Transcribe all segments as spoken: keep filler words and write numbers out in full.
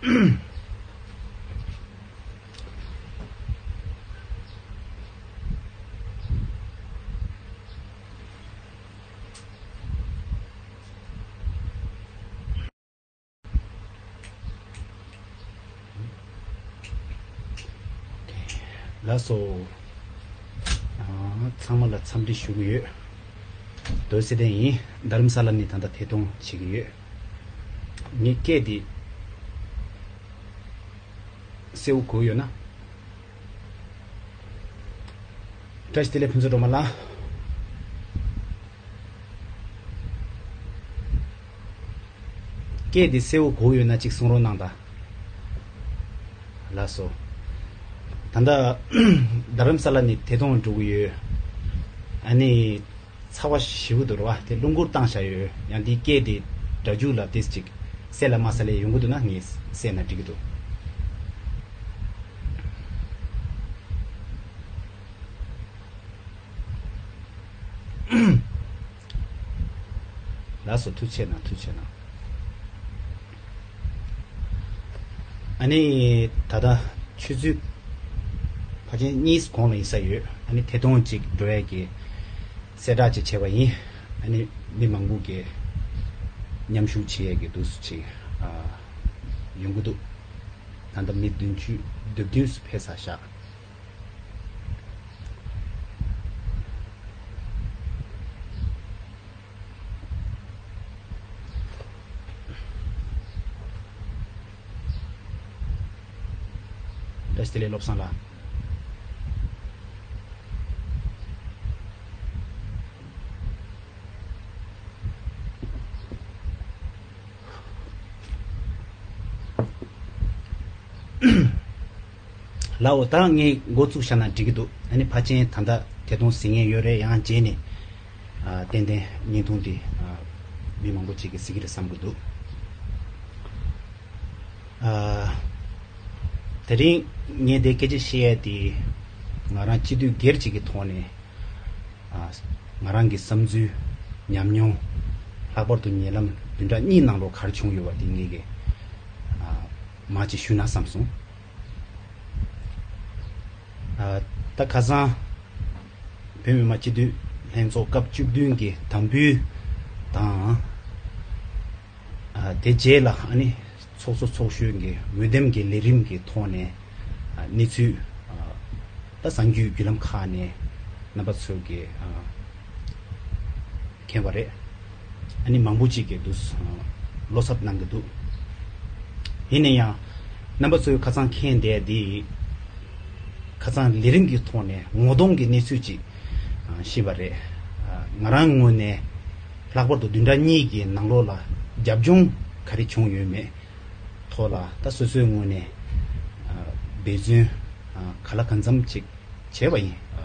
ལགས་སོ། ཨ། ཚང་མ་ལ་འཚམས་འདྲི་ཞུ་གི་ཡོད། རྡོ་རྗེ་ལྡན་ཡིན། རྡ་རམ་ས་ལ་ནས་ད་ལྟ་ཐད་གཏོང་བྱེད་ཀྱི་ཡོད། ངའི་སྐད་འདི་གསལ་པོ་གོ་ཡོད་ན། བཀྲ་ཤིས་བདེ་ལེགས་ཕུན་ཚོགས་སྒྲོལ་མ་ལགས། སྐད་འདི་གསལ་པོ་གོ་ཡོད་ན་ཅིག་གསུང་རོགས་གནང་དང་། ལགས་སོ། ད་ལྟ་རྡ་རམ་ས་ལ་ནས་ཐད་གཏོང་འགྲོ་གི་ཡོད། ཨ་ནི། ཚ་བ་ཞེ་པོ་འདུག་རེད་བ། དེ་རླུང་འཁོར་བཏང་བཞག་ཡོད། ཡང་འདི་སྐད་དེ་སྒྲ་འཇུག་ལ་ཏིས་ཅིག་གསལ་ལ་མ་གསལ་ལ་ཡོང་གི་འདུག་ན་ངས་གསལ་ན་འགྲིག་གི་འདུག་ལགས་སོ། ཐུགས་རྗེ་གནང་། ཐུགས་རྗེ་གནང་། ཨ་ནི་ད་ལྟ་ཆུ་ཚོད་ཕལ་ཆེར་གཉིས་གོང་ལ་ཡིན་ས་ཡོད། ཨ་ནི་ཐད་གཏོང་ཅིག་འགྲོ་ཡས་ཀྱི་གསལ་བསྒྲགས་ཅིག་བྱས་པ་ཡིན། ཨ་ནི་མི་མང་པོ་གིས་མཉམ་ཞུགས་བྱེད་ཡས་ཀྱི་འདུག་སེ་ཅིག་ཨ་ཡོང་གི་འདུག་ད་ལྟ་མི་བདུན་ཅུ་དོན་བདུན་ཙམ་ཕེབས་ཚར་ཤག་བཀྲ་ཤིས་བདེ་ལེགས་བློ་བཟང་ལགས། ལའོ། ད་ངས་འགོ་བཙུགས་བཞག་ན་འགྲིག་གི་འདུག་ཨ་ནི་ཕལ་ཆེར་ད་ལྟ་ཐད་གཏོང་གཟིགས་མཁན་ཡོད་རེད། ཡང་རྗེས་ནས་ཨ་ཏན་ཏན་བརྙན་ཐུང་འདི་ཨ་མི་མང་པོ་ཅིག་གིས་གཟིགས་ཀྱི་རེད་བསམ་གྱི་འདུག་ཨ་དེ་རིང་ངས་འདི་སྐད་ཆ་བཤད་ཡས་དེ་ང་རང་སྤྱི་འཐུས་སྒེར་ཅིག་གི་ཐོག་ནས། ཨ་ང་རང་གི་བསམ་ཚུལ། ཉམས་མྱོང་། ལྷག་པར་དུ་ཉེ་ལམ་བདུན་ཕྲག་གཉིས་ནང་ལོགས་ག་རེ་བྱུང་ཡོད་པ་དེ་ངེད་ཀྱིས་ཨ་མར་ཅིག་ཞུས་ན་བསམ་སོང་། ཨ་ད་ཁ་སང་བོད་མི་མང་སྤྱི་འཐུས་ལྷན་ཚོགས་སྐབས་བཅུ་བདུན་གྱི་དམ་འབུལ་དང་། ཨ་དེ་རྗེས་ལ་ཨ་ནི་ཚོགས་གཙོ་ཚོགས་གཞོན་གྱི་འོས་འདེམས་ཀྱི་ལས་རིམ་གྱི་ཐོག་ནས་ཨ་གནས་ཚུལ་ཨ་ད་གསར་འགྱུར་བརྒྱུད་ལམ་ཁག་ནས་རྣམ་པ་ཚོས་ཀྱིས་ཨ་མཁྱེན་པ་རེད། ཨ་ནི་མང་པོ་ཅིག་གིས་འདུག་ཨ་བློ་འཚབ་གནང་གི་འདུག་ཡིན་ན་ཡང་རྣམ་པ་ཚོས་ཁ་སང་མཁྱེན་བསྡད་འདི། ཁ་སང་ལས་རིམ་གྱི་ཐོག་ནས་ངོ་གདོང་གི་གནས་ཚུལ་ཅིག་ཨ་ཤེས་པ་རེད། ཨ་ང་རང་ངོས་ནས་ལྷག་པར་དུ་བདུན་ཕྲག་གཉིས་ཀྱི་ནང་ལོགས་ལ་རྒྱབ་ལྗོངས་ག་རེ་བྱུང་ཡོད་མེད་ཐོག་ལ་ད་སོ་སོའི་ངོས་ནས་ཨ་འབད་བརྩོན་ཨ་གང་ལ་གང་འཚམ་ཅིག་བྱས་པ་ཡིན། ཨ་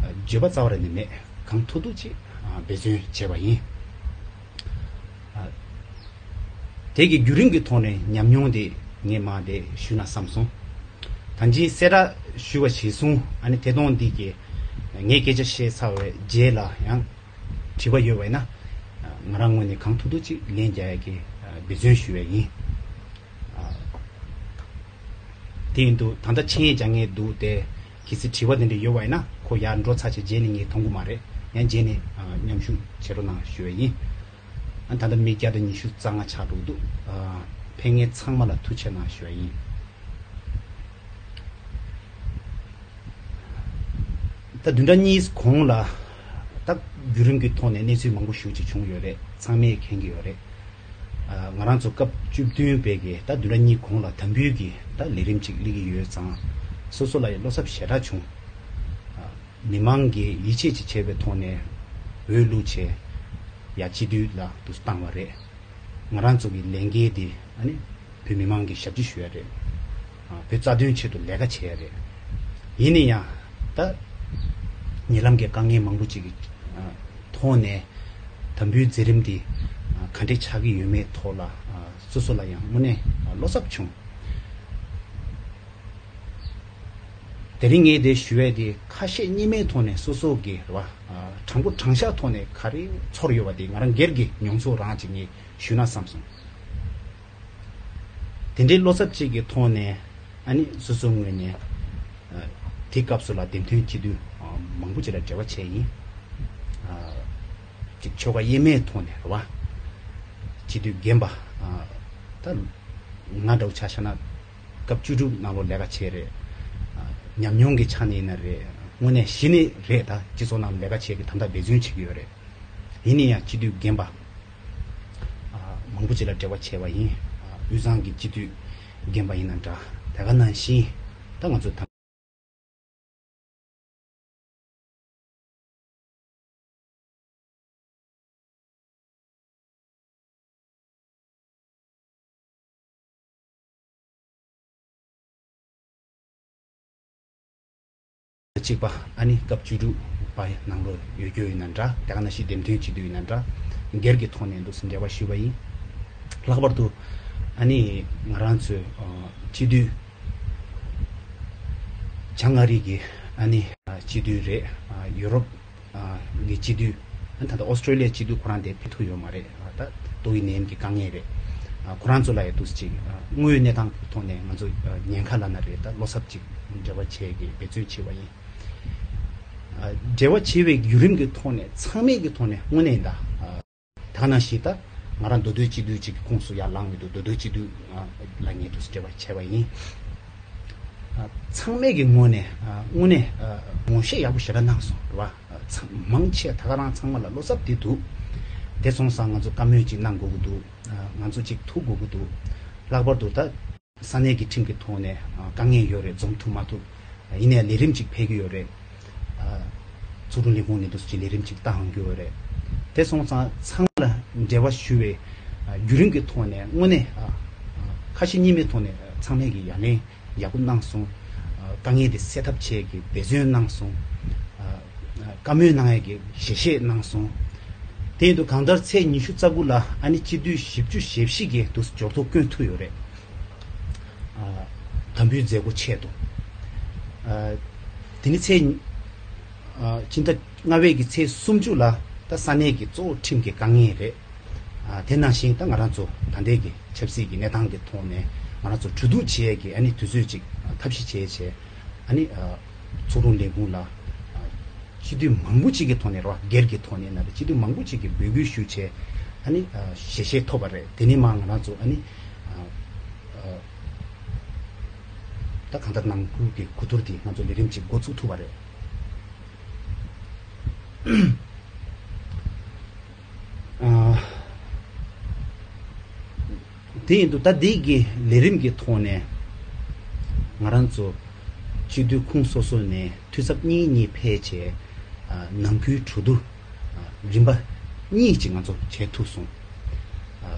ཨ་བརྗོད་པ་རྩ་བ་རེ་ནས་མེད། གང་ཐུབ་ཐུབ་ཅིག་ཨ་འབད་བརྩོན་བྱས་པ་ཡིན། ཨ་དེ་གི་བརྒྱུད་རིམ་གྱི་ཐོག་ནས་ཉམས་མྱོང་དེ་ངས་མར་དེ་ཞུས་ན་བསམ་སོང་། ད་ཅི་གསལ་བསྒྲགས་ཞུས་པ་གཞིར་བཟུང་ཨ་ནི་ཐད་གཏོང་འདི་གི་ངས་སྐད་ཆ་བཤད་ཚར་བའི་རྗེས་ལ་ཡང་དྲི་བ་ཡོད་པ་ཡིན་ན་ང་རང་ངོས་ནས་གང་ཐུབ་ཐུབ་ཅིག་ལན་རྒྱག་ཡ་གི་འབད་བརྩོན་ཞུ་བ་ཡིན། དེ་ཡིན་དུས་ད་ལྟ་འཆད་ཉན་རྒྱག་མཁན་འདུག་སྟེ། གལ་སྲིད་དྲི་བ་དེ་འདྲ་ཡོད་པ་ཡིན་ན་ཁོ་ཡར་འགྲོ་ཚར་བྱས་རྗེས་ནས་ངས་མཐོང་གི་མ་རེད། ཡང་རྗེས་ནས་མཉམ་ཞུགས་བྱེད་རོགས་གནང་ཞུ་བ་ཡིན། ཨ་ད་ལྟ་མི་བརྒྱ་དང་ཉི་ཤུ་རྩ་ལྔ་ཆགས་འགྲོ་གི་འདུག་ཨ་ཕེབས་མཁན་ཚང་མ་ལ་ཐུགས་རྗེ་གནང་ཞུ་བ་ཡིན། ད་བདུན་ཕྲག་གཉིས་གོང་ལ་ད་བརྒྱུད་རིམ་གྱི་ཐོག་ནས་གནས་ཚུལ་མང་པོ་ཞེ་པོ་ཅིག་བྱུང་ཡོད་རེད། ཚང་མས་མཁྱེན་གྱི་ཡོད་རེད། ཨ་ང་རང་ཚོ་སྐབས་བཅུ་བདུན་པའི་གི་ད་བདུན་ཕྲག་གཉིས་གོང་ལ་དམ་འབུལ་གྱི་ད་ལས་རིམ་ཅིག་སླེབས་ཀྱི་ཡོད་ཙང་། སོ་སོ་ལ་ཡང་བློ་འཚབ་ཞེ་དྲག་བྱུང་། ཨ་མི་མང་གིས་ཡིད་ཆེས་ཅིག་བྱས་པའི་ཐོག་ནས་འོས་བླུགས་བྱས་ཡ་སྤྱི་འཐུས་ལ་དུ་བཏང་བ་རེད། ང་རང་ཚོ་གི་ལས་འགན་དེ་ཨ་ནི་བོད་མི་མང་གི་ཞབས་ཕྱི་ཞུ་ཡ་རེད། ཨ་བོད་རྩ་དོན་ཆེད་དུ་ལས་ཀ་བྱེད་ཡ་རེད། ཡིན་ན་ཡང་ད་ཉེ་ལམ་གྱི་དཀའ་ངལ་མང་པོ་ཅིག་གི་ཨ་ཐོག་ནས་དམ་འབུལ་མཛད་རིམ་འདི་ཨ་ག་འདྲས་ཆགས་ཀྱི་ཡོད་མེད་ཐོག་ལ་ཨ་སོ་སོ་ལ་ཡང་དངོས་གནས་ཨ་བློ་འཚབ་བྱུང་། དེ་རིང་ངས་འདི་ཞུ་ཡས་དེ་ཁ་ཤས་རྙིང་མའི་ཐོག་ནས་སོ་སོ་གི་རེད་བ། ཨ་དྲང་པོ་དྲང་བཞག་ཐོག་ནས་ག་རེ་ཚོར་ཡོད་པ་དེ་ང་རང་སྒེར་གྱི་མྱོང་ཚོར་རང་ཅིག་ངས་ཞུས་ན་བསམ་སོང་། དེ་འདྲའི་བློ་འཚབ་ཅིག་གི་ཐོག་ནས་ཨ་ནི་སོ་སོའི་ངོས་ནས་ཨ་དེ་སྐབས་སུ་ལ་འདེམས་ཐོན་སྤྱི་འཐུས་ཨ་མང་པོ་ཅིག་ལ་འབྲེལ་བ་བྱས་ཡིན། ཨ་ཅིག་ཆོལ་ཁ་དབྱེ་མེད་ཐོག་ནས་རེད་བ། སྤྱི་འཐུས་རྒན་པ་ཨ་ད་ང་འདྲ་བོ་ཆ་བཞག་ན་སྐབས་བཅུ་དྲུག་ནང་ལོགས་ལས་ཀ་བྱས་རེད། ཨ་ཉམས་མྱོང་གི་ཆ་ནས་ཡིན་ན་རེད། དངོས་གནས་གཞི་ནས་རེད། ད་སྤྱི་ཚོགས་ནང་ལས་ཀ་བྱས་ཀྱི་ད་ལྟ་འབད་བརྩོན་བྱེད་ཀྱི་ཡོད་རེད། ཡིན་ན་ཡང་སྤྱི་འཐུས་རྒན་པ་ཨ་མང་པོ་ཅིག་ལ་འབྲེལ་བ་བྱས་པ་ཡིན། ཨ་དབུས་གཙང་གི་སྤྱི་འཐུས་རྒན་པ་ཡིན་ན་འདྲ། དེ་ག་ནང་བཞིན་ད་ང་ཚོ་ད་གཅིག་པ་ཨ་ནི་སྐབས་བཅུ་དྲུག་པ་ནང་ལོགས་ཡོད་རྒྱུ་ཡིན་ན་འདྲ། དེ་ག་ནང་བཞིན་འདེམས་ཐོན་བྱེད་དུས་ཡིན་ན་འདྲ། སྒེར་གྱི་ཐོག་ནས་འདུག་སེ་འབྲེལ་བ་ཞུས་པ་ཡིན། ལྷག་པར་དུ་ཨ་ནི་ང་རང་ཚོའི་ཨ་སྤྱི་འཐུས་བྱང་ཨ་རི་གི་ཨ་ནི་ཨ་སྤྱི་འཐུས་རེད། ཨ་ཡུ་རོབ་ཨ་གི་སྤྱི་འཐུས། ཨ་ནི་ད་ལྟ་ཨོ་སི་ཀྲོ་ལི་ཡའི་སྤྱི་འཐུས་ཁོ་རང་དེ་ཕེབས་ཐུབ་ཡོད་མ་རེད། ཨ་ད་ཏོག་དབྱིབས་ནད་ཡམས་ཀྱི་དཀའ་ངལ་རེད། ཨ་ཁོ་རང་ཚོ་ལ་ཡང་འདུག་སེ་ཅིག་ཨ་དངོས་ཡོད་གནས་སྟངས་ཀྱི་ཐོག་ནས་ང་ཚོ་ཨ་ཉེན་ཁ་ལབ་ན་རེད། ད་བློ་འཚབ་ཅིག་འབྲེལ་བ་བྱེད་ཀྱི་འབད་བརྩོན་བྱས་པ་ཡིན། ཨ་འབྲེལ་བ་བྱེད་པའི་བརྒྱུད་རིམ་གྱི་ཐོག་ནས་ཚང་མས་ཀྱི་ཐོག་ནས་དངོས་གནས་ད་ཨ་ད་ག་ནང་བཞིན་ད་ང་རང་མདོ་སྟོད་སྤྱི་འཐུས་ཅིག་གི་ཁོངས་སུ་ཡར་ལངས་ཡོད་འདུག་མདོ་སྟོད་སྤྱི་འཐུས་ཨ་ལ་ངས་འདུག་སེ་འབྲེལ་བ་བྱས་པ་ཡིན། ཨ་ཚང་མས་ཀྱི་ངོས་ནས་ཨ་དངོས་གནས་ཨ་ངོ་ཤེས་ཡག་པོ་ཞེ་དྲག་གནང་སོང་རེད་བ། ཨ་ཚང་མང་ཆེ་ད་ག་རང་ཚང་མ་ལ་བློ་འཚབ་དེ་འདུག་དེ་སོང་ཙང་ང་ཚོ་བཀའ་མོལ་ཅིག་གནང་དགོས་ཀྱི་འདུག་ཨ་ང་ཚོ་ཅིག་ཐུག་དགོས་ཀྱི་འདུག་ལྷག་པར་དུ་ད་ས་གནས་ཀྱི་ཁྲིམས་ཀྱི་ཐོག་ནས་ཨ་དཀའ་ངལ་ཡོད་རེད། འཛོམས་ཐུབ་མ་ཐུབ། ཡིན་ནའི་ལས་རིམ་ཅིག་ཕེབས་ཀྱི་ཡོད་རེད། ཨ་ཚོགས་དྲུང་ལས་ཁུངས་ནས་འདུག་སེ་ལས་རིམ་ཅིག་བཏང་ཡོང་གི་ཡོད་རེད། དེ་སོང་ཙང་ཚང་མ་ལ་འབྲེལ་བ་ཞུ་བའི་ཨ་བརྒྱུད་རིམ་གྱི་ཐོག་ནས་དངོས་གནས་ཨ་ཁ་ཞེ་གཉིས་མེད་ཐོག་ནས་ཚང་མས་ཀྱི་ཡ་ལན་ཡག་པོ་གནང་སོང་། ཨ་དཀའ་ངལ་དེ་སེལ་ཐབས་བྱེད་ཀྱི་འབད་བརྩོན་གནང་སོང་། ཨ་བཀའ་མོལ་གནང་ཡ་གི་ཞལ་བཞེས་གནང་སོང་། དེ་ཡིན་དུས་གང་ལྟར་ཚེས་ཉི་ཤུ་རྩ་དགུ་ལ་ཨ་ནི་སྤྱི་འཐུས་བཞི་བཅུ་ཞེ་བཞི་གིས་འདུག་སེ་འབྱོར་ཐོ་བསྐྱོན་ཐུབ་ཡོད་རེད། ཨ་དམ་འབུལ་མཛད་སྒོ་ཆེད་དུ། ཨ་དེ་ནི་ཚེས་ཨ་ཕྱི་ཟླ་ལྔ་པའི་གི་ཚེས་སུམ་ཅུ་ལ་ད་ས་གནས་ཀྱི་གཙོ་བོ་ཁྲིམས་ཀྱི་དཀའ་ངལ་རེད། ཨ་དེ་ནང་བཞིན་ད་ང་རང་ཚོ་ད་ལྟའི་གི་ཆབ་སྲིད་ཀྱི་གནས་སྟངས་ཀྱི་ཐོག་ནས་ང་རང་ཚོ་གྲོས་བསྡུར་བྱེད་ཡས་ཀྱི་ཨ་ནི་དུས་ཚོད་ཅིག་ཐབས་ཤེས་བྱས་བྱས་ཨ་ནི་ཨ་ཚོགས་དྲུང་ལས་ཁུངས་ལ་ཨ་སྤྱི་འཐུས་མང་པོ་ཅིག་གི་ཐོག་ནས་རེད་བ། སྒེར་གྱི་ཐོག་ནས་ན་རེད། སྤྱི་འཐུས་མང་པོ་ཅིག་གིས་འབོད་སྐུལ་ཞུས་བྱས་ཨ་ནི་ཨ་ཞལ་བཞེས་ཐོབ་པ་རེད། དེ་ནས་མར་ང་རང་ཚོ་ཨ་ནི་ཨ་ཨ་ད་གང་ལྟར་ནང་ཁུལ་གྱི་གོ་བསྡུར་དེ་ང་ཚོ་ལས་རིམ་ཅིག་འགོ་བཙུགས་ཐུབ་པ་རེད། ཨ་དེ་ཡིན་དུས་ད་འདི་གི་ལས་རིམ་གྱི་ཐོག་ནས་ང་རང་ཚོ་སྤྱི་འཐུས་ཁོངས་སོ་སོ་ནས་འཐུས་ཚབ་གཉིས་གཉིས་ཕེབས་བྱས་ཨ་ནང་ཁུལ་གྲོས་བསྡུར་ཨ་རིམ་པ་གཉིས་ཅིག་ང་ཚོ་བྱེད་ཐུབ་སོང་། ཨ་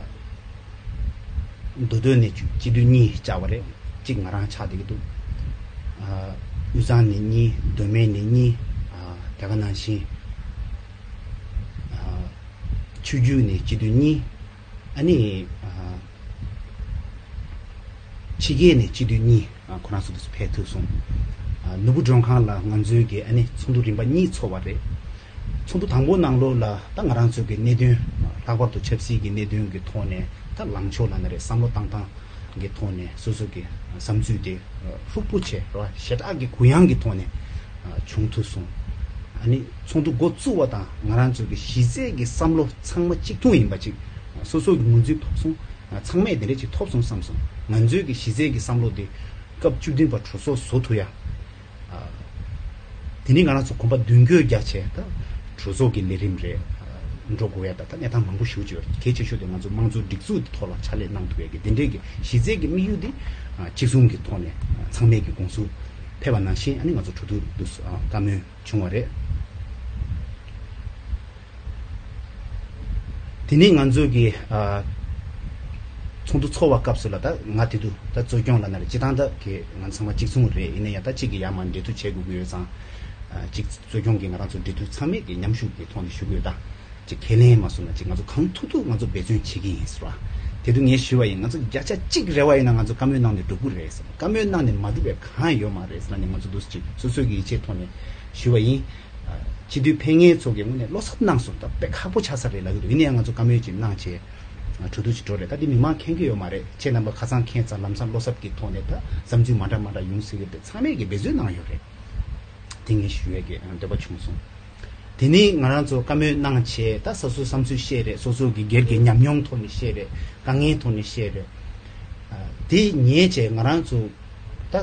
མདོ་སྟོད་ནས་སྤྱི་འཐུས་གཉིས་བཅར་བ་རེད། གཅིག་ང་རང་ཆགས་བསྡད་ཀྱི་འདུག་ཨ་དབུས་གཙང་ནས་གཉིས། མདོ་སྨད་ནས་གཉིས། ཨ་དེ་ག་ནང་བཞིན་ཨ་ཆོས་བརྒྱུད་ནས་སྤྱི་འཐུས་གཉིས། ཨ་ནི་ཨ་ཕྱི་རྒྱལ་ནས་སྤྱི་འཐུས་གཉིས་ཨ་ཁོ་རང་ཚོ་དེ་ཚོ་ཕེབས་ཐུབ་སོང་། ཨ་ནོར་བུ་མགྲོན་ཁང་ལ་ང་ཚོའི་གི་ཨ་ནི་ཚོགས་འདུ་རིམ་པ་གཉིས་ཚོགས་པ་རེད། ཚོགས་འདུ་དང་པོ་ནང་ལོགས་ལ་ད་ང་རང་ཚོའི་གི་གནད་དོན་ལྷག་པར་དུ་ཆབ་སྲིད་ཀྱི་གནད་དོན་གྱི་ཐོག་ནས་ད་ལངས་ཕྱོགས་ལབ་ན་རེད། བསམ་བློ་བཏང་སྟངས་ཀྱི་ཐོག་ནས་སོ་སོ་གི་བསམ་ཚུལ་དེ་ལྷུག་པོ་བྱས་རེད་བ། ཞེ་དྲག་གི་གུ་ཡངས་ཀྱི་ཐོག་ནས་བྱུང་ཐུབ་སོང་། ཨ་ནི་ཚོགས་འདུ་འགོ་བཙུགས་པ་དང་ང་རང་ཚོ་གི་གཞི་རྩའི་གི་བསམ་བློ་ཚང་མ་གཅིག་མཐུན་ཡིན་པ་ཅིག་སོ་སོ་གི་ངོས་འཛིན་ཐོབ་སོང་། ཚང་མས་དེ་འདྲ་ཅིག་ཐོབ་སོང་བསམ་སོང་། ང་ཚོའི་གི་གཞི་རྩའི་གི་བསམ་བློ་དེ་སྐབས་བཅུ་བདུན་པ་གྲོས་ཚོགས་བཟོ་ཐུབ་ཡ། ཨ་དེ་ནི་ང་རང་ཚོ་གོམ་པ་མདུན་སྐྱོད་རྒྱག་བྱས་ད་གྲོས་ཚོགས་ཀྱི་ལས་རིམ་རེད། ཨ་འགྲོ་དགོས་ཡ་ད་ད་གནས་སྟངས་མང་པོ་ཞེ་པོ་ཅིག་ཡོད། གལ་ཆེ་ཤོས་དེ་ང་ཚོ་དམངས་གཙོ་སྒྲིག་འཛུགས་ཀྱི་ཐོག་ལ་ཕྱག་ལས་གནང་ཐུབ་ཡ་གི་དེ་འདྲའི་གི་གཞི་རྩའི་གི་དམིགས་ཡུལ་དེ་ཨ་གཅིག་མཚུངས་ཀྱི་ཐོག་ནས་ཨ་ཚང་མས་གི་དགོངས་ཚུལ་ཕེབས་པ་ནང་བཞིན་ཨ་ནི་ང་ཚོ་གྲོས་བསྡུར་དུ་ཨ་བཀའ་མོལ་བྱུང་བ་རེད། དེ་ནས་ང་ཚོས་ཀྱི་ཨ་ཚོགས་འདུ་ཚོགས་པ་སྐབས་སུ་ལ་ད་ང་དེ་དུས་ད་གཙོ་སྐྱོང་ལབ་ན་རེད། སྤྱིར་བཏང་ད་གི་ང་ཚང་མ་གཅིག་མཚུངས་རེད། ཡིན་ན་ཡང་ད་གཅིག་གིས་ཡར་མར་འབྲེལ་མཐུད་བྱེད་དགོས་ཀྱི་ཡོད་ཙང་ཨ་གཅིག་གཙོ་སྐྱོང་གིས་ང་རང་ཚོ་འབྲེལ་མཐུད་ཚང་མས་ཀྱི་མཉམ་ཞུགས་ཀྱི་ཐོག་ནས་ཞུ་གི་ཡོད། ད་གཅིག་ཁས་ལེན་མ་སོང་ན་གཅིག་ང་ཚོ་གང་ཐུབ་ཐུབ་ང་ཚོ་འབད་བརྩོན་བྱེད་ཀྱི་ཡིན་ཟེར་བ། དེ་དུས་ངས་ཞུས་པ་ཡིན། ང་ཚོ་བརྒྱ་ཆ་གཅིག་རེ་བ་ཡིན་ན་ང་ཚོ་བཀའ་མོལ་གནང་ནས་འགྲོ་གི་རེད་ཟེར། བཀའ་མོལ་གནང་ནས་མ་འགྲུབ་པའི་གང་ཡོད་མ་རེད་ཟེར་ལབ་ནས་ང་ཚོ་འདུག་སེ་གཅིག་སོ་སོའི་གི་ཡིད་ཆེས་ཐོག་ནས་ཞུས་པ་ཡིན། སྤྱི་འཐུས་ཕེབས་མཁན་ཚོ་གིས་དངོས་གནས་བློ་འཚབ་གནང་སོང་། ད་དཔེ་ཁག་པོ་ཆགས་ས་རེད་ལབ་ཀྱི་འདུག་ཡིན་ན་ཡང་ང་ཚོ་བཀའ་མོལ་ཅིག་གནང་བྱས། གྲོས་བསྡུར་ཅིག་འགྲོ་རེད། ད་འདི་མི་མང་མཁྱེན་གྱི་ཡོད་མ་རེད། ཁྱེད་རྣམ་པ་ཁ་སང་མཁྱེན་ཙང་ལམ་སང་བློ་འཚབ་ཀྱི་ཐོག་ནས་ད་བསམ་ཚུལ་མ་འདྲ་མ་འདྲ་ཡོང་སྲིད་ཀྱི་རེད། ཚང་མས་ཀྱི་འབད་བརྩོན་གནང་ཡོད་རེད། དེ་ངས་ཞུ་ཡས་ཀྱི་འདོད་པ་བྱུང་སོང་། དེ་ནས་ང་རང་ཚོ་བཀའ་མོལ་གནང་བྱས། ད་སོ་སོའི་བསམ་ཚུལ་བཤད་རེད། སོ་སོ་གི་སྒེར་གྱི་ཉམས་མྱོང་ཐོག་ནས་བཤད་རེད། དཀའ་ངལ་ཐོག་ནས་བཤད་རེད། དེ་ཉན་བྱས་ང་རང་ཚོ་ད་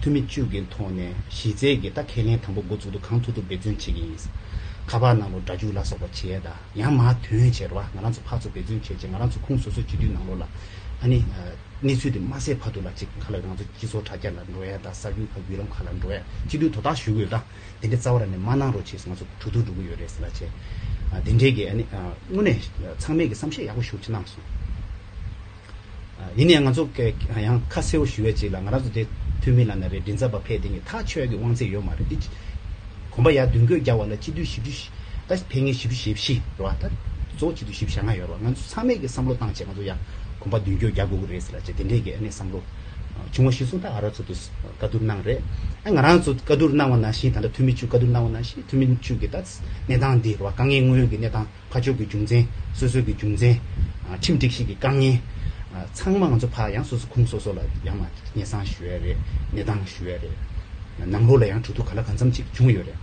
འཐུས་མི་བཅུ་གི་ཐོག་ནས་གཞི་རྩའི་གི་ད་ཁས་ལེན་དང་པོ་འགོ་བཙུགས་དུས་གང་ཐུབ་ཐུབ་འབད་བརྩོན་བྱེད་ཀྱི་ཡིན། ཁ་པར་ནང་ལ་སྒྲ་འཇུག་ལ་སོགས་པ་བྱས། ད་ཡང་མར་ཐོན་བྱས་རེད་བ། ང་རང་ཚོ་ཕར་ཚུར་འབད་བརྩོན་བྱས་བྱས། ང་རང་ཚོ་ཁོངས་སོ་སོའི་སྤྱི་འཐུས་ནང་ལོགས་ལ་ཨ་ནི་གནས་ཚུལ་དེ་མ་གསལ་བར་དུ་ལ་ཅིག་ཁ་ལ་ང་ཚོ་སྤྱི་ཚོགས་དྲ་རྒྱ་ལ་འགྲོ་ཡ་དང་། གསར་འགྱུར་ཁག་བརྒྱུད་ལམ་ཁག་ལ་འགྲོ་ཡ་སྤྱི་འཐུས་དོ་བདག་ཞུ་དགོས། ད་དེ་འདྲ་རྩ་བ་ར་ནས་མ་གནང་རོགས་བྱས་ང་ཚོ་གྲོས་བསྡུར་འགྲོ་གི་ཡོད་རེད་ཟེར་ལ་བྱས། དེ་འདྲའི་གི་ཨ་ནི་དངོས་གནས་ཚང་མས་ཀྱི་བསམ་ཤེས་ཡག་པོ་ཞེ་པོ་ཅིག་གནང་སོང་། ཡིན་ནའང་ང་ཚོ་ཡང་ཁ་གསལ་བོ་ཞུ་ཡ་ཅིག་ལ། ང་རང་ཚོ་དེ་འཐུས་མི་ལབ་ན་རེད། མགྲིན་ཚབ་པ་ཕེབས་དེ་ངས་ཐག་ཆོད་ཀྱི་དབང་ཚད་ཡོད་མ་རེད། དེ་གོམ་པ་ཡར་མདུན་སྐྱོད་རྒྱག་པ་ལ་སྤྱི་འཐུས་བཞི་བཅུ་ཞེ། ད་ཕེབས་མཁན་བཞི་བཅུ་ཞེ་བཞི་རེད་བ། ད་གཙོ་བོ་སྤྱི་འཐུས་བཞི་བཅུ་ཞེ་ལྔ་ཡོད་རེད་བ། ང་ཚོ་ཚང་མས་ཀྱི་བསམ་བློ་བཏང་བྱས་ང་ཚོ་ཡང་གོམ་པ་མདུན་སྐྱོད་རྒྱག་དགོས་ཀྱི་རེད་ཟེར་ལ་བྱས། དེ་འདྲས་ཀྱི་ཨ་ནི་བསམ་བློ་བྱུང་བ་ཞིག་སོང་། ད་ཨ་ར་ཚོ་དུ་བཀའ་བསྡུར་གནང་རེད། ཨ་ང་རང་ཚོ་བཀའ་བསྡུར་གནང་བ་ནང་བཞིན། ད་ལྟ་འཐུས་མི་བཅུ་བཀའ་བསྡུར་གནང་བ་ནང་བཞིན། འཐུས་མི་བཅུ་གི་ད་གནས་སྟངས་འདི་རེད་བ། དཀའ་ངལ་དངོས་ཡོད་ཀྱི་གནས་སྟངས། ཕར་ཕྱོགས་ཀྱི་རྒྱུ་མཚན། སོ་སོའི་གི་རྒྱུ་མཚན། ཨ་ཁྲིམས་སྒྲིག་གཞི་གི་དཀའ་ངལ། ཨ་ཚང་མ་ང་ཚོ་ཕར་ཡང་སོ་སོ་ཁུངས་སོ་སོ་ལ་ཡང་མར་སྙན་སེང་ཞུ་ཡ་རེད། གནས་སྟངས་ཞུ་ཡ་རེད། ནང་ལོགས་ལ་ཡང་གྲོས་བསྡུར་ག་ལ་གང་འཚམ་ཅིག་བྱུང་ཡོད་རེད།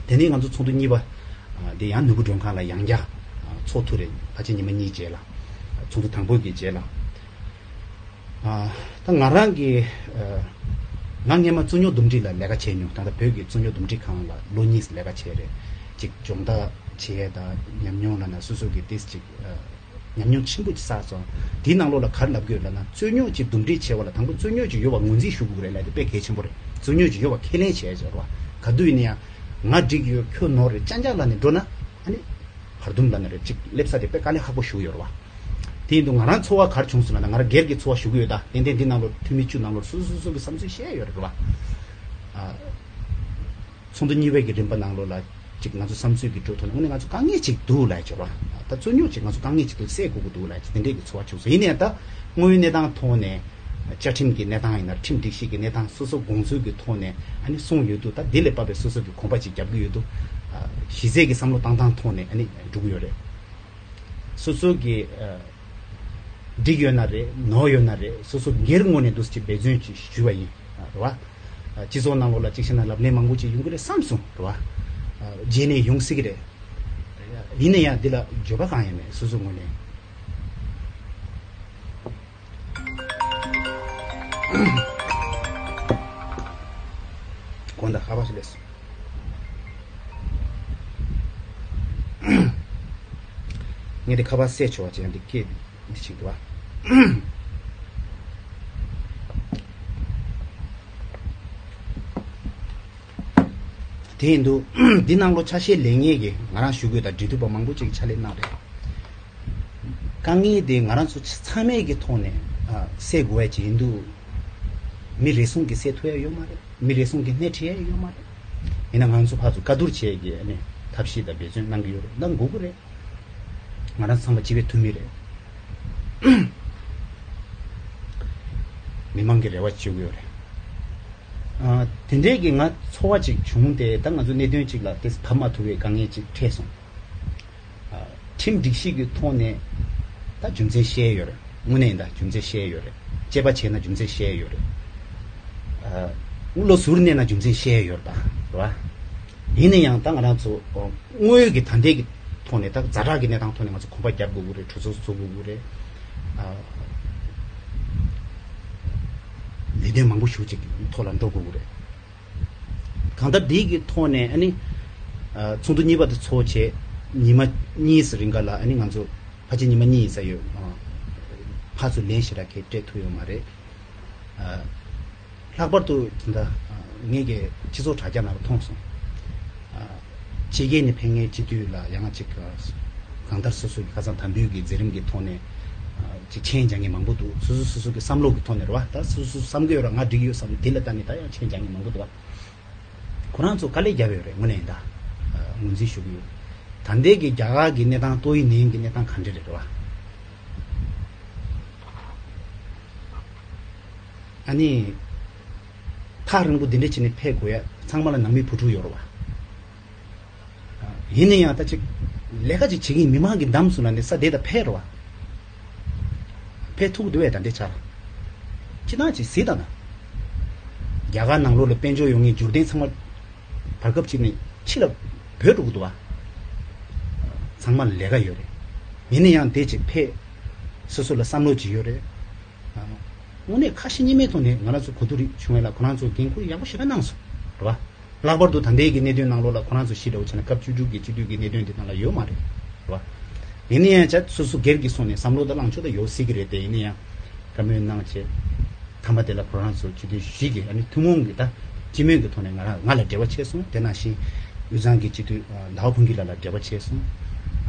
དེ་ནས་ང་ཚོ་ཚོགས་འདུ་གཉིས་པ་ཨ་དེ་ཡང་ནོར་བུ་མགྲོན་ཁང་ལ་ཡང་བསྐྱར་ཨ་ཚོགས་ཐུབ་རེད། ཕལ་ཆེར་ཉི་མ་གཉིས་རྗེས་ལ། ཚོགས་འདུ་དང་པོ་གི་རྗེས་ལ། ཨ་ད་ང་རང་གི་ཨ་ང་སྔས་མ་རྩོད་རྙོག་འདུམ་འགྲིག་ལ་ལས་ཀ་བྱས་མྱོང་། ད་ལྟ་བོད་ཀྱི་རྩོད་རྙོག་འདུམ་འགྲིག་ཁང་ལ་ལོ་གཉིས་ལས་ཀ་བྱས་རེད། ཅིག་སྦྱོང་བརྡར་བྱས་དང་ཉམས་མྱོང་ལབ་ན་སོ་སོ་གི་ཏིས་ཅིག་ཨ་ཉམས་མྱོང་ཆེན་པོ་ཅིག་བསགས་སོང་། དེའི་ནང་ལོགས་ལ་ག་རེ་ལབ་དགོས་ལབ་ན། རྩོད་རྙོག་ཅིག་འདུམ་འགྲིག་བྱས་པ་ལ་དང་པོ་རྩོད་རྙོག་ཅིག་ཡོད་པ་ངོས་འཛིན་ཞུ་དགོས་རེད་ལབ་དེ་དཔེ་གལ་ཆེན་པོ་རེད། རྩོད་རྙོག་ཅིག་ཡོད་པ་ཁས་ལེན་བྱས་བྱས་རེད་བ། ག་དུས་ཡིན་ན་ཡང་ང་འགྲིག་ཡོད། ཁྱོད་ནོར་རེད། ཅང་ཅང་ལབ་ནས་འགྲོ་ན་ཨ་ནི་བར་འདུམ་ལབ་ན་རེད། ཅིག་སླེབས་ས་དེ་དཔེ་དཀའ་ལས་ཁག་པོ་ཞིག་ཡོད་རེད་བ། དེ་ཡིན་དུས་ང་རང་ཚོར་བ་ག་རེ་བྱུང་སོང་ལབ་ན། ང་རང་སྒེར་གྱི་ཚོར་བ་ཞུ་གི་ཡོད། ད་ཏན་ཏན་འདི་ནང་ལོགས་འཐུས་མི་བཅུ་ནང་ལོགས་སོ་སོ་སོ་སོ་གི་བསམ་ཚུལ་བཤད་ཡོད་རེད་བ། ཨ་ཚོགས་འདུ་གཉིས་པའི་གི་རིམ་པ་ནང་ལོགས་ལ་ཅིག་ང་ཚོ་བསམ་ཚུལ་གྱི་འགྲོ་ཐོག་ནས་དངོས་གནས་ང་ཚོ་དཀའ་ངལ་ཅིག་འདུག་ལབ་ཡ་ཅིག་རེད་བ། ད་རྩོད་རྙོག་ཅིག་ང་ཚོ་དཀའ་ངལ་ཅིག་འདུག་སེལ་དགོས་ཀྱི་འདུག་ལབ་ཡ་ཅིག་དེ་འདྲས་ཀྱི་ཚོར་བ་བྱུང་སོང་། ཡིན་ནའང་ད་དངོས་ཡོད་གནས་སྟངས་ཐོག་ནས་བཅའ་ཁྲིམས་ཀྱི་གནས་སྟངས་ཡིན་ན། ཁྲིམས་སྒྲིག་གཞི་གི་གནས་སྟངས། སོ་སོ་དགོངས་ཚུལ་གྱི་ཐོག་ནས་ཨ་ནི་གསུངས་ཡོད་དུས། ད་འདི་ལས་བབས་པའི་སོ་སོ་གི་གོམ་པ་ཅིག་རྒྱབ་ཀྱི་ཡོད་དུས། ཨ་གཞི་རྩའི་གི་བསམ་བློ་བཏང་སྟངས་ཐོག་ནས་ཨ་ནི་འགྲོ་གི་ཡོད་རེད། སོ་སོ་གི་ཨ་འགྲིག་ཡོད་ན་རེད། ནོར་ཡོད་ན་རེད། སོ་སོ་སྒེར་ངོས་ནས་འདུག་སེ་འབད་བརྩོན་ཅིག་ཞུས་པ་ཡིན། རེད་བ། སྤྱི་ཚོགས་ནང་ལོགས་ལ་གཅིག་བྱས་ན་ལབ་གླེང་མང་པོ་ཅིག་ཡོང་གི་རེད་བསམ་སོང་། རེད་བ། རྗེས་ནས་ཡོང་སྲིད་ཀྱི་རེད། ཡིན་ན་ཡང་འདི་ལ་འགྱོད་པ་གང་ཡང་མེད། སོ་སོ་ངོས་ནས། དགོངས་དག་ཁ་པར་ཞིག་སླེབས་སོང་། ངས་འདི་ཁ་པར་བསད་ཆོག་པ་བྱས་ན་འདི་སྐད་འདི་ཅིག་འདུག་བ། དེ་ཡིན་དུས་འདི་ནང་ལོགས་ཆ་ཤས་ལེན་མཁན་གྱི་ང་རང་ཞུ་དགོས་དང་འབྲེལ་མཐུད་པ་མང་པོ་ཅིག་ཕྱག་ལས་གནང་རེད། དཀའ་ངལ་དེ་ང་རང་ཚོ་ཚང་མས་ཀྱི་ཐོག་ནས་ཨ་སེལ་དགོས་ཡ་ཅིག་ཡིན་དུས། མི་རེ་ཟུང་གིས་སེལ་ཐུབ་ཡ་ཡོད་མ་རེད། མི་རེ་ཟུང་གིས་སྣེ་ཁྲིད་ཡ་ཡོད་མ་རེད། ཡིན་ན་ང་ཚོ་ཕར་ཚུར་བཀའ་བསྡུར་བྱས་ཀྱི་ཨ་ནི་ཐབས་ཤེས་དང་འབད་བརྩོན་གནང་གི་ཡོད་རེད། གནང་དགོས་ཀྱི་རེད། ང་རང་ཚང་མ་སྤྱི་པའི་འཐུས་མི་རེད། མི་མང་གི་རེ་བ་བཅོལ་གྱི་ཡོད་རེད། ཨ་དེ་འདྲའི་གི་ང་ཚོར་བ་ཅིག་བྱུང་སྟེ། ད་ང་ཚོ་གནད་དོན་ཅིག་ལ་དེ་བབས་མ་ཐུབ་པའི་དཀའ་ངལ་ཅིག་འཕྲད་སོང་། ཨ་ཁྲིམས་སྒྲིག་གཞི་གི་ཐོག་ནས་ད་རྒྱུ་མཚན་བཤད་ཡོད་རེད། དངོས་གནས་ཡིན། ད་རྒྱུ་མཚན་བཤད་ཡོད་རེད། དཔྱད་པ་བྱས་ན་རྒྱུ་མཚན་བཤད་ཡོད་རེད། ཨ་བློ་ཟུར་གནས་ན་རྒྱུ་མཚན་བཤད་ཡོད་རེད། ད་རེད་བ། ཡིན་ན་ཡང་ད་ང་རང་ཚོ་དངོས་ཡོད་ཀྱི་ད་ལྟའི་གི་ཐོག་ནས། ད་ཛ་དྲག་གི་གནས་སྟངས་ཐོག་ནས་ང་ཚོ་གོམ་པ་རྒྱབ་དགོས་ཀྱི་རེད། གྲོས་ཚོགས་འཛུགས་དགོས་ཀྱི་རེད། ཨ་ལས་དོན་མང་པོ་ཞིག་ཅིག་ཐོག་ལ་འགྲོ་དགོས་ཀྱི་རེད། གང་ལྟར་འདི་གི་ཐོག་ནས་ཨ་ནི་ཨ་ཚོགས་འདུ་གཉིས་པ་དེ་ཚོགས་བྱས་ཉི་མ་གཉིས་རིང་ག་ལ་ཨ་ནི་ང་ཚོ་ཕལ་ཆེར་ཉི་མ་གཉིས་ཡིན་ས་ཡོད། ཨ་ཕར་ཚུར་ལན་ཞེ་དྲག་གི་སྤྲད་ཐུབ་ཡོད་མ་རེད། ཨ་ལྷག་པར་དུ་ད་ལྟ་ངས་ཀྱི་སྤྱི་ཚོགས་དྲ་རྒྱ་ནང་ལ་མཐོང་སོང་། ཨ་ཕྱི་རྒྱལ་ནས་ཕེབས་མཁན་སྤྱི་འཐུས་ལ་ཡང་ཅིག་གང་ལྟར་སོ་སོ་གི་ཁ་སང་དམ་འབུལ་གྱི་མཛད་རིམ་གྱི་ཐོག་ནས་ཨ་ཅིག་མཆན་སྦྱང་མཁན་མང་པོ་འདུག་སོ་སོ་སོ་སོ་གི་བསམ་བློ་གི་ཐོག་ནས་རེད་བ། ད་སོ་སོ་བསམ་གི་ཡོད་ར། ང་འགྲིག་ཡོད་བསམ། དེ་ལ་ལྟ་ནས་ད་ཡང་མཆན་སྦྱང་མཁན་མང་པོ་འདུག་བ། ཁོ་རང་ཚོ་དཀའ་ལས་བརྒྱབ་ཡོད་རེད། དངོས་གནས་ཡིན། ད་ངོས་འཛིན་ཞུ་གི་ཡོད། ད་ལྟའི་གི་རྒྱ་གར་གི་གནས་སྟངས། ཏོག་དབྱིབས་ནད་ཡམས་ཀྱི་གནས་སྟངས་ག་འདྲ་རེད་རེད་བ། ཨ་ནི་ཐག་རིང་པོ་འདི་འདྲ་བྱས་ནས་ཕེབས་དགོས་ཡ། ཚང་མ་ལ་ནང་མི་བུ་ཕྲུག་ཡོད་རེད་བ། ཡིན་ན་ཡང་ད་ཅིག་ལས་ཀ་ཅིག་བྱེད་ཀྱི་ཡིན། མི་མང་གི་འདམ་སུ་ལ་ནས་ས་དེ་ད་ཕེབས་རེད་བ། ཕེབས་ཐུབ་འདུག་བས། ད་འདི་ཆར་ཅི་ཐང་ཅིག་གཟིགས་དང་ན། རྒྱ་གར་ནང་ལོགས་ལ་དཔལ་འབྱོར་ཡོང་མཁན་འབྱོར་ལྡན་ཚང་མ་བར་སྐབས་ཅིག་ནས་ཕྱི་ལ་བྲོས་འགྲོ་གི་འདུག་བ། ཚང་མ་ལ་ལས་ཀ་ཡོད་རེད། ཡིན་ན་ཡང་དེ་ཅིག་ཕེབས། སོ་སོ་ལ་བསམ་བློ་ཅིག་ཡོད་རེད། དངོས་གནས་ཁ་ཞེ་གཉིས་མེད་ཐོག་ནས་ང་རང་ཚོ་གོ་བསྡུར་བྱུང་བ་ལ་ཁོ་རང་ཚོ་འགན་ཁུར་ཡག་པོ་ཞེ་དྲག་གནང་སོང་། རེད་བ། ལྷག་པར་དུ་ད་ལྟའི་གི་གནད་དོན་ནང་ལོགས་ལ་ཁོ་རང་ཚོ་ཤི་འདྲ་བོ་བྱས་ན་སྐབས་བཅུ་དྲུག་གི་སྤྱི་འཐུས་ཀྱི་གནད་དོན་འདི་ནང་ལ་ཡོད་མ་རེད། རེད་བ། ཡིན་ན་ཡང་བྱ་སོ་སོ་སྒེར་གྱི་སོང་ནས་བསམ་བློ་དང་ལངས་ཕྱོགས་དང་ཡོད་སྲིད་ཀྱི་རེད་དེ། ཡིན་ན་ཡང་བཀའ་མོལ་གནང་བྱས། མཐའ་མ་དེ་ལ་ཁོ་རང་ཚོ་སྤྱི་འཐུས་བཞི་གིས་ཨ་ནི་ཐུན་མོང་གི་ད་སྤྱི་མོས་ཀྱི་ཐོག་ནས་ང་རང་ང་ལ་འབྲེལ་བ་བྱས་སོང་། དེ་ནང་བཞིན་དབུས་གཙང་གི་སྤྱི་འཐུས་ཟླ་བ་ཕུན་སྐྱིད་ལགས་ལ་འབྲེལ་བ་བྱས་སོང་།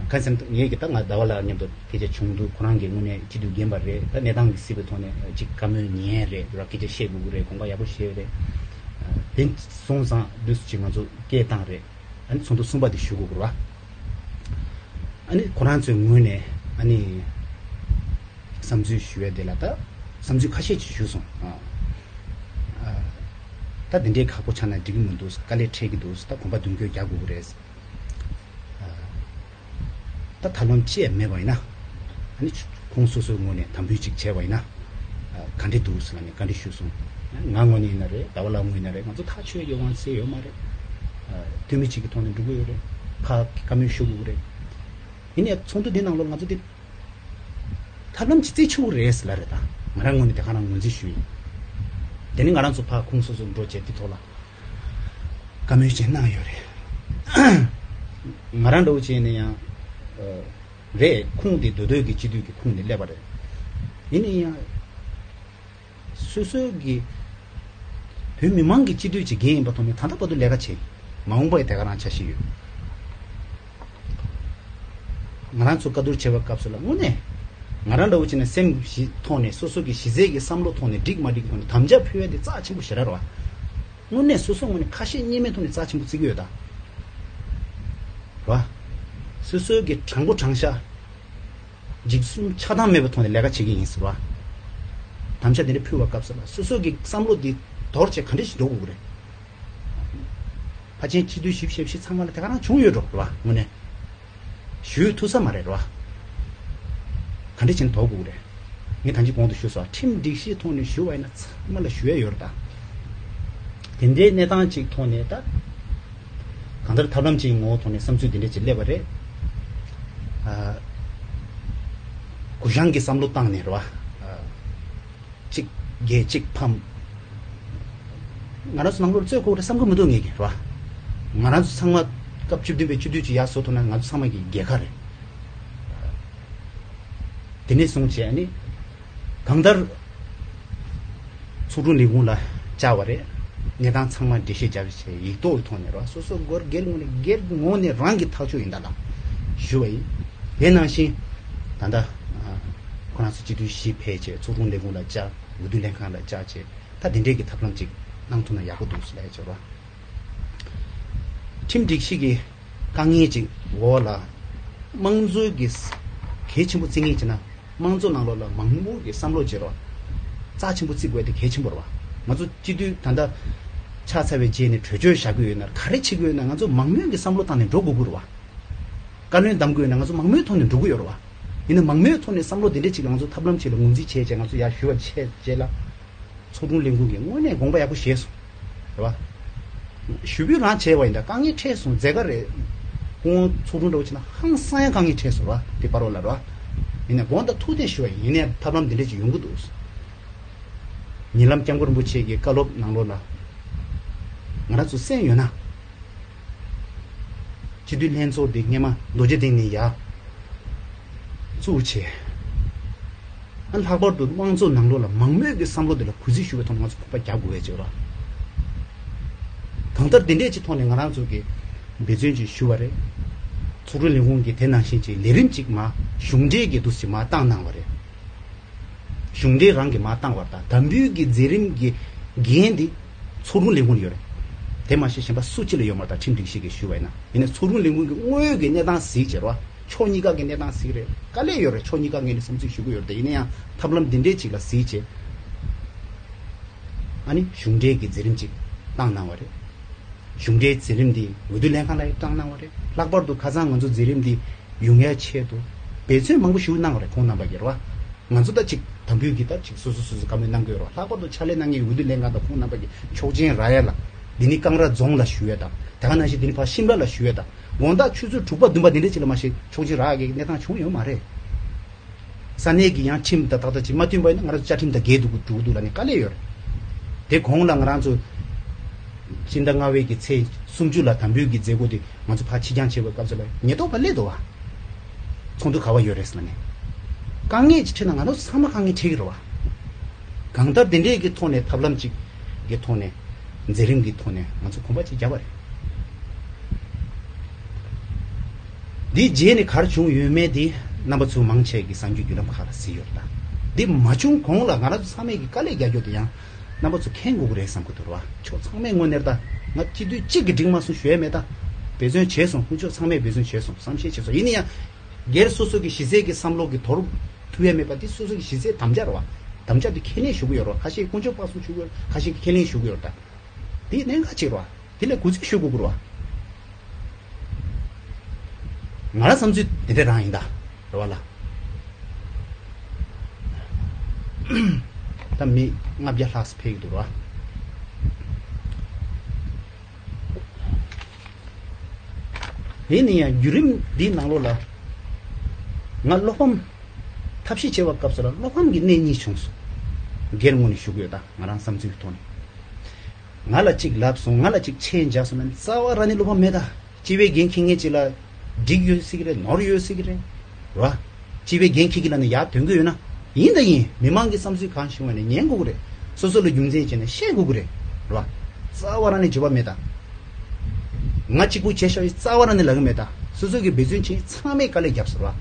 གང་ཟེར་ན་ངས་ཀྱི་ད་ང་ཟླ་བ་ལགས་མཉམ་དུ་སྐད་ཆ་བྱུང་འདུག་ཁོ་རང་གིས་དངོས་གནས་སྤྱི་འཐུས་རྒན་པ་རེད། ད་གནས་སྟངས་ཀྱི་སྲིད་པའི་ཐོག་ནས་ཅིག་བཀའ་མོལ་ཉན་རེད། ར་སྐད་ཆ་བཤད་དགོས་ཀྱི་རེད། དགོངས་པ་ཡག་པོ་བཞེས་རེད། དེ་སོང་ཙང་དུས་སུ་ཅིག་ང་ཚོ་སྐད་བཏང་རེད། ཨ་ནི་ཚོགས་འདུ་གསུམ་པ་དེ་ཞུ་དགོས་ཀྱི་རེད་བ། ཨ་ནི་ཁོ་རང་ཚོའི་ངོས་ནས་ཨ་ནི་བསམ་ཚུལ་ཞུ་ཡས་དེ་ལ་ད་བསམ་ཚུལ་ཁ་ཤས་ཅིག་ཞུས་སོང་། ཨ། ཨ། ད་དེ་འདྲའི་ཁག་པོ་ཆགས་ན་འགྲིག་གི་མི་འདུག་དཀའ་ལས་འཕྲད་ཀྱི་འདུག་ད་གོམ་པ་མདུན་སྐྱོད་རྒྱག་དགོས་ཀྱི་རེད། ཨ། ད་ཐབས་ལམ་ཅི་ཡང་མེད་པ་ཡིན་ན། ཨ་ནི་ཁོང་སོ་སོའི་ངོས་ནས་དམ་འབུལ་ཅིག་བྱས་པ་ཡིན་ན། ཨ། ག་འདྲ་འདུག་ཟེར་ལབ་ནས་བཀའ་འདྲི་ཞུས་སོང་། ང་ངོས་ནས་ཡིན་ན་རེད། ཟླ་བ་ལགས་ངོས་ནས་ཡིན་ན་རེད། ང་ཚོ་ཐག་ཆོད་ཡོད་དབང་ཚད་ཡོད་མ་རེད། ཨ། འཐུས་མི་གཅིག་གི་ཐོག་ནས་འགྲོ་གི་ཡོད་རེད། ཁ་བཀའ་མོལ་ཞུ་དགོས་ཀྱི་རེད། ཡིན་ནའི་ཚོགས་འདུ་འདི་ནང་ལོགས་ང་ཚོ་འདི་ཐབས་ལམ་ཅིག་བཙལ་ཆོག་གི་རེད་ཟེར་ལབ་རེད། ད་ང་རང་ངོས་ནས་དེ་ག་རང་ངོས་འཛིན་ཞུ་ཡིན། དེ་ནི་ང་རང་ཚོ་ཕར་ཁོང་སོ་སོ་འགྲོ་བྱས་དེ་ཐོག་ལ་བཀའ་མོལ་ཅིག་གནང་ཡོད་རེད། ང་རང་འདྲ་བོ་བྱས་ནས་ཡང་། ཨ། རེད། ཁུངས་དེ་མདོ་སྟོད་ཀྱི་སྤྱི་འཐུས་ཀྱི་ཁུངས་ནས་སླེབས་པ་རེད། ཡིན་ན་ཡང་། སོ་སོའི་གི་བོད་མི་མང་གི་སྤྱི་འཐུས་ཀྱི་འགན་ཡིན་པ་ཐོག་ནས་ད་ལྟ་བར་དུ་ལས་ཀ་བྱས། མ་འོངས་པ་ཡི་དེ་ག་རང་འཆར་གཞི་ཡོད། ང་རང་ཚོ་བཀའ་བསྡུར་བྱེད་པའི་སྐབས་སུ་ལ་དངོས་གནས་ང་རང་འདྲ་བོ་བྱས་ན་སེམས་ཀྱི་ཐོག་ནས་སོ་སོ་གི་གཞི་རྩའི་གི་བསམ་བློ་ཐོག་ནས་འགྲིག་མ་འགྲིག་གི་ཐོག་ནས་དམ་བཅའ་ཕུལ་ཡ་དེ་རྩ་ཆེན་པོ་ཞེ་དྲག་རེད་བ། དངོས་གནས་སོ་སོ་ངོས་ནས་ཁ་ཞེ་གཉིས་མེད་ཐོག་ནས་རྩ་ཆེན་པོ་བརྩི་གི་ཡོད་ད། རེད་བ། སོ་སོའི་གི་དྲང་པོ་དྲང་བཞག་འཇིགས་སུ་ཆགས་སྡང་མེད་པའི་ཐོག་ནས་ལས་ཀ་བྱེད་ཀྱི་ཡིན་ཟེར་བ། དམ་བཅའ་དེ་འདྲ་ཕུལ་བའི་སྐབས་སུ་ལ་སོ་སོ་གི་བསམ་བློ་འདི་དོར་བྱས་ག་འདྲ་ཞིག་འགྲོ་དགོས་ཀྱི་རེད། ཕལ་ཆེར་སྤྱི་འཐུས་བཞི་བཅུ་ཞེ་བཞི་ཚང་མ་ལ་དེ་ག་རང་བྱུང་ཡོད་འགྲོ་རེད་བ། དངོས་གནས་ཞུ་ཐུབ་ས་མ་རེད་རེད་བ། ག་འདྲ་བྱས་ནས་དོར་དགོས་ཀྱི་རེད། ངས་ད་ཅི་གོང་དུ་ཞུས་སོང་། ཁྲིམས་སྒྲིག་གཞིའི་ཐོག་ནས་ཞུ་བ་ཡིན་ན་ཚང་མ་ལ་ཞུ་ཡ་ཡོད་རེད་ད། དེ་འདྲའི་གནས་སྟངས་ཅིག་ཐོག་ནས་ད། གང་ལྟར་ཐབས་ལམ་ཅིག་ངོ་བོ་ཐོག་ནས་བསམ་ཚུལ་འདི་འདྲ་ཅིག་སླེབས་པ་རེད། ཨ། གུ་ཞང་གི་བསམ་བློ་བཏང་ནས་རེད་བ། ཨ། གཅིག་རྒྱལ་གཅིག་ཕམ། ང་རང་ཚོ་ནང་ལོགས་རྩོད་དགོས་རེད་བསམ་གི་མི་འདུག་ངས་ཀྱི་རེད་བ། ང་རང་ཚོ་ཚང་མ་སྐབས་བཅུ་བདུན་པའི་སྤྱི་འཐུས་ཅིག་ཡར་བཟོ་ཐུབ་ན་ང་ཚོ་ཚང་མ་གི་རྒྱལ་ཁ་རེད། དེ་ནས་བཟུང་བྱས་ནི། གང་ལྟར། ཚོགས་དྲུང་ལས་ཁུངས་ལ་བཅར་བ་རེད། གནས་སྟངས་ཚང་མ་འགྲེལ་བཤད་བརྒྱབ་བྱས་ཡིག་ཐོག་གི་ཐོག་ནས་རོ། སོ་སོ་སྒེར་སྒེར་ངོས་ནས་སྒེར་ངོས་ནས་རང་གི་ཐག་གཅོད་ཡིན་ད་ལ། ཞུ་བ་ཡིན། དེ་ནང་བཞིན། ད་ལྟ། ཁོ་རང་ཚོ་སྤྱི་འཐུས་བཞི་ཕེབས་བྱས་ཚོགས་དྲུང་ལས་ཁུངས་ལ་བཅར། འོས་བསྡུ་ལྷན་ཁང་ལ་བཅར་བྱས། ད་དེ་འདྲས་ཀྱི་ཐབས་ལམ་ཅིག་གནང་ཐུབ་ན་ཡག་པོ་འདུག་ཟེར་ལབ་ཡ་བྱས་རོ། ཁྲིམས་སྒྲིག་གཞི་གི་དཀའ་ངལ་ཅིག་འོག་ལ། དམངས་གཙོའི་གི་གལ་ཆེན་པོ་བརྩི་ངེས་བྱས་ན། དམངས་གཙོ་ནང་ལོགས་ལ་མང་མོས་ཀྱི་བསམ་བློ་བྱེད་རོགས། རྩ་ཆེན་པོ་བརྩི་དགོས་དེ་གལ་ཆེན་པོ་རེད་བ། ང་ཚོ་སྤྱི་འཐུས་ད་ལྟ་ཆགས་ཚར་བའི་རྗེས་ནས་གྲོས་ཆོད་བཞག་གི་ཡོད་ན་ག་རེ་བྱེད་ཀྱི་ཡོད་ན་ང་ཚོ་མང་མོས་ཀྱི་བསམ་བློ་བཏང་ནས་འགྲོ་དགོས་ཀྱི་རེད་བ། བཀའ་བློན་གདམ་དགོས་ན་ང་ཚོ་མང་མོས་ཐོག་ནས་འགྲོ་གི་ཡོད་རེད་བ། ཡིན་ན་མང་མོས་ཐོག་ནས་བསམ་བློ་དེ་འདྲས་ཅིག་ལ་ང་ཚོ་ཐབས་ལམ་ཅིག་ལ་ངོས་འཛིན་བྱས་བྱས་ང་ཚོ་ཡར་ཞུ་བ་བྱས་རྗེས་ལ། ཚོགས་དྲུང་ལས་ཁུངས་ཀྱིས་དངོས་གནས་དགོངས་པ་ཡག་པོ་བཞེས་སོང་། རེད་བ། ཞུ་འབོད་རང་བྱས་པ་ཡིན་ད་དཀའ་ངལ་འཕྲད་སོང་མཛད་ཀ་རེད། ཁོང་ཚོགས་དྲུང་འདྲ་བོ་བྱས་ན་ཧང་སང་ཡང་དཀའ་ངལ་འཕྲད་སོང་ར་དེ་པར་བ་ལ་ར། ཡིན་ན་དགོངས་དག་ཐུགས་གཏད་ཞུ་བ་ཡིན་ནའི་ཐབས་ལམ་འདི་འདྲས་ཅིག་ཡོང་གི་འདུག་ཉེ་ལམ་སྐྱབས་མགོན་རིན་པོ་ཆེ་གི་བཀའ་སློབ་ནང་ལོགས་ལ། ང་རང་ཚོ་གསན་ཡོད་ན། སྤྱི་འཐུས་ལྷན་ཚོགས་འདི་སྔས་མ་རྡོ་རྗེ་གདན་ནས་ཡར་བཙུགས་བྱས། ཨ་ལྷག་པར་དུ་དམངས་གཙོ་ནང་ལོགས་ལ་མང་མོས་ཀྱི་བསམ་བློ་འདི་ལ་གུས་བརྩི་ཞུ་བའི་ཐོག་ནས་ང་ཚོ་ཕོགས་པ་རྒྱག་དགོས་པའི་བྱས་ར། གང་ལྟར་འདི་འདྲས་ཀྱི་ཐོག་ནས་ང་རང་ཚོ་གི་འབད་བརྩོན་ཅིག་ཞུ་བ་རེད། ཚོགས་དྲུང་ལས་ཁུངས་ཀྱིས་དེ་ནང་བཞིན་གྱི་ལས་རིམ་ཅིག་མ་གཞུང་འབྲེལ་གྱི་འདུག་ཅིག་མ་བཏང་གནང་བ་རེད། གཞུང་འབྲེལ་རང་གིས་མ་བཏང་བར་དང་དམ་འབུལ་གྱི་མཛད་རིམ་གྱི་འགན་འདི་ཚོགས་དྲུང་ལས་ཁུངས་ལ་ཡོད་རེད། དེ་མ་ཟད་གཞན་པ་སུ་གཅིག་ལ་ཡོད་མ་རེད། ད་ཁྲིམས་སྒྲིག་གཞི་གིས་ཞུས་པ་ཡིན་ན། ཡིན་ནའི་ཚོགས་དྲུང་ལས་ཁུངས་ཀྱི་དངོས་ཀྱི་གནས་སྟངས་གཟིགས་བྱས་རོ། ཕྱོགས་གཉིས་ཀ་གི་གནས་སྟངས་གཟིགས་རེད། དཀའ་ལས་ཡོད་རེད། ཕྱོགས་གཉིས་ཀ་ངོས་ནས་བསམ་ཚུལ་ཞུ་གི་ཡོད་རེད། ཡིན་ན་ཡང་ཐབས་ལམ་འདི་འདྲས་ཅིག་ལ་གཟིགས་བྱས། ཨ་ནི་གཞུང་འབྲེལ་གྱི་མཛད་རིམ་ཅིག་བཏང་གནང་བ་རེད། གཞུང་འབྲེལ་མཛད་རིམ་འདི་འོས་བསྡུ་ལྷན་ཁང་ལ་ཡང་བཏང་གནང་བ་རེད། ལྷག་པར་དུ་ཁ་སང་ང་ཚོ་མཛད་རིམ་འདི་ཡོང་ཡ་ཆེད་དུ་འབད་བརྩོན་མང་པོ་ཞིག་གནང་བ་རེད། ཁོང་རྣམ་པ་གིས་རེད་བ། ང་ཚོ་ད་ཅིག་ དམ་འབུལ་གྱི་ད་ཅིག་སོ་སོ་སོ་སོ་བཀའ་མོལ་གནང་དགོས་རོགས། ལྷག་པར་དུ་ཕྱག་ལས་གནང་མཁན་འོས་བསྡུ་ལྷན་ཁང་དང་ཁོང་རྣམ་པ་གི་ཆོག་མཆན་རག་ཡ་ལ། འདི་ནི་ཀང་ར་རྫོང་ལ་ཞུ་ཡ་དང་། དེ་ག་ནང་བཞིན་འདི་ནི་ཕར་ཤིམ་ལ་ལ་ཞུ་ཡ་དང་། དགོང་དག་ཆུ་ཚོད་དྲུག་པ་བདུན་པ་འདི་འདྲས་ཅིག་ལ་མ་གཞི་ཆོག་མཆན་རག་ཡ་གི་གནས་སྟངས་བྱུང་ཡོད་མ་རེད། ས་གནས་ཀྱི་ཡང་ཁྲིམས་དང་ཏག་ཏག་ཅིག་མ་མཐུན་པ་ཡིན་ན་ང་རང་ཚོ་བཅའ་ཁྲིམས་དང་འགལ་འདུག་འགྲོ་གི་འདུག་ལབ་ནས་དཀའ་ལས་ཡོད་རེད། དེ་གོང་ལ་ང་རང་ཚོ་སྤྱི་ཟླ་ལྔ་པའི་གི་ཚེས་སུམ་ཅུ་ལ་དམ་འབུལ་གྱི་མཛད་སྒོ་དེ་ང་ཚོ་ཕར་ཕྱིར་འགྱངས་བྱས་པའི་སྐབས་སུ་ལ་ཉེན་རྟོག་པ་སླེབས་འདུག་བ། ཚོགས་འདུ་ག་བ་ཡོད་རེད་ཟེར་ནས། དཀའ་ངལ་ཅིག་འཕྲད་ན་ང་རང་ཚོ་ཚང་མ་དཀའ་ངལ་འཕྲད་ཀྱི་རེད་བ། གང་ལྟར་དེ་འདྲས་ཀྱི་ཐོག་ནས་ཐབས་ལམ་ཅིག་གི་ཐོག་ནས་མཛད་རིམ་གྱི་ཐོག་ནས་ང་ཚོ་གོམ་པ་ཅིག་བརྒྱབ་པ་རེད། འདི་རྗེས་ནས་ག་རེ་བྱུང་ཡོད་མེད་འདི་རྣམ་པ་ཚོ་མང་ཆེ་གི་གསར་འགྱུར་བརྒྱུད་ལམ་ཁག་ལ་གཟིགས་ཡོད་ད། འདི་མ་བྱུང་གོང་ལ་ང་རང་ཚོ་ཚང་མས་ཀྱི་དཀའ་ལས་རྒྱག་རྒྱུ་དེ་ཡང་རྣམ་པ་ཚོ་མཁྱེན་དགོས་ཀྱི་རེད་བསམ་གྱི་འདུག་ར། ཁྱོད་ཚང་མས་དངོས་གནས་ད་ང་སྤྱི་འཐུས་གཅིག་གི་འགྲིག་མ་སོང་ཞུ་ཡ་མེད་ད། འབད་བརྩོན་བྱས་སོང་། ཁོང་ཚོ་ཚང་མས་འབད་བརྩོན་བྱས་སོང་། བསམ་ཤེས་བྱས་སོང་། ཡིན་ན་ཡང་སྒེར་སོ་སོ་གི་གཞི་རྩའི་གི་བསམ་བློ་གི་དོར་ཐུབ་ཡ་མེད་པ་འདི་སོ་སོ་གི་གཞི་རྩའི་དམ་བཅའ་རེད་བ། དམ་བཅའ་འདི་ཁས་ལེན་ཞུ་གི་ཡོད་རེད་བ། ཁ་ཤས་དཀོན་མཆོག་དཔག་བསམ་ཞུ་གི་ཡོད་རེད། ཁ་ཤས་ཀྱིས་ཁས་ལེན་ཞུ་གི་ཡོད་རེད་ད། དེ་གནད་འགག་ཅིག་རེད་བ། དེ་ལས་གུས་བརྩི་ཞུ་དགོས་ཀྱི་རེད་བ། ང་རང་བསམ་ཚུལ་དེ་འདྲ་རང་ཡིན་ད། རེད་བ་ལ། ད་མི་ལྔ་བརྒྱ་ལྷག་ཙམ་ཕེབས་ཀྱི་འདུག་རེད་བ། དེ་ནི་ཡང་བརྒྱུད་རིམ་འདིའི་ནང་ལོགས་ལ། ང་བློ་ཕམ། ཐབས་ཤེས་བྱེད་པའི་སྐབས་སུ་ལ་བློ་ཕམ་གྱི་གནས་གཉིས་བྱུང་སོང་། སྒེར་ངོས་ནས་ཞུ་གི་ཡོད་ད། ང་རང་བསམ་ཚུལ་གྱི་ཐོག་ནས། ང་ལ་གཅིག་ལབ་སོང་། ང་ལ་གཅིག་མཆན་བརྒྱབ་སོང་ན་རྩ་བ་རང་ནས་བློ་ཕམ་མེད་ད། སྤྱི་པའི་འགན་འཁྱེར་མཁན་ཅིག་ལ་འགྲིག་ཡོད་སྲིད་ཀྱི་རེད། ནོར་ཡོད་སྲིད་ཀྱི་རེད། རེད་བ། སྤྱི་པའི་འགན་འཁྱེར་གྱི་ལ་ནས་ཡར་ཐོན་གྱི་ཡོད་ན། ཡིན་ད་ཡིན། མི་མང་གི་བསམ་ཚུལ་གང་བྱུང་བ་ནས་ཉན་དགོས་ཀྱི་རེད། སོ་སོ་ལ་རྒྱུ་མཚན་བྱས་ནས་བཤད་དགོས་ཀྱི་རེད། རེད་བ། རྩ་བ་རང་ནས་འགྱོད་པ་མེད་ད། ང་གཅིག་པུ་བྱས་ཤོག་རྩ་བ་རང་ནས་ལབ་ཀྱི་མེད་ད། སོ་སོ་གི་འབད་བརྩོན་བྱས། ཚང་མས་དཀའ་ལས་བརྒྱབ་ཟེར་བ།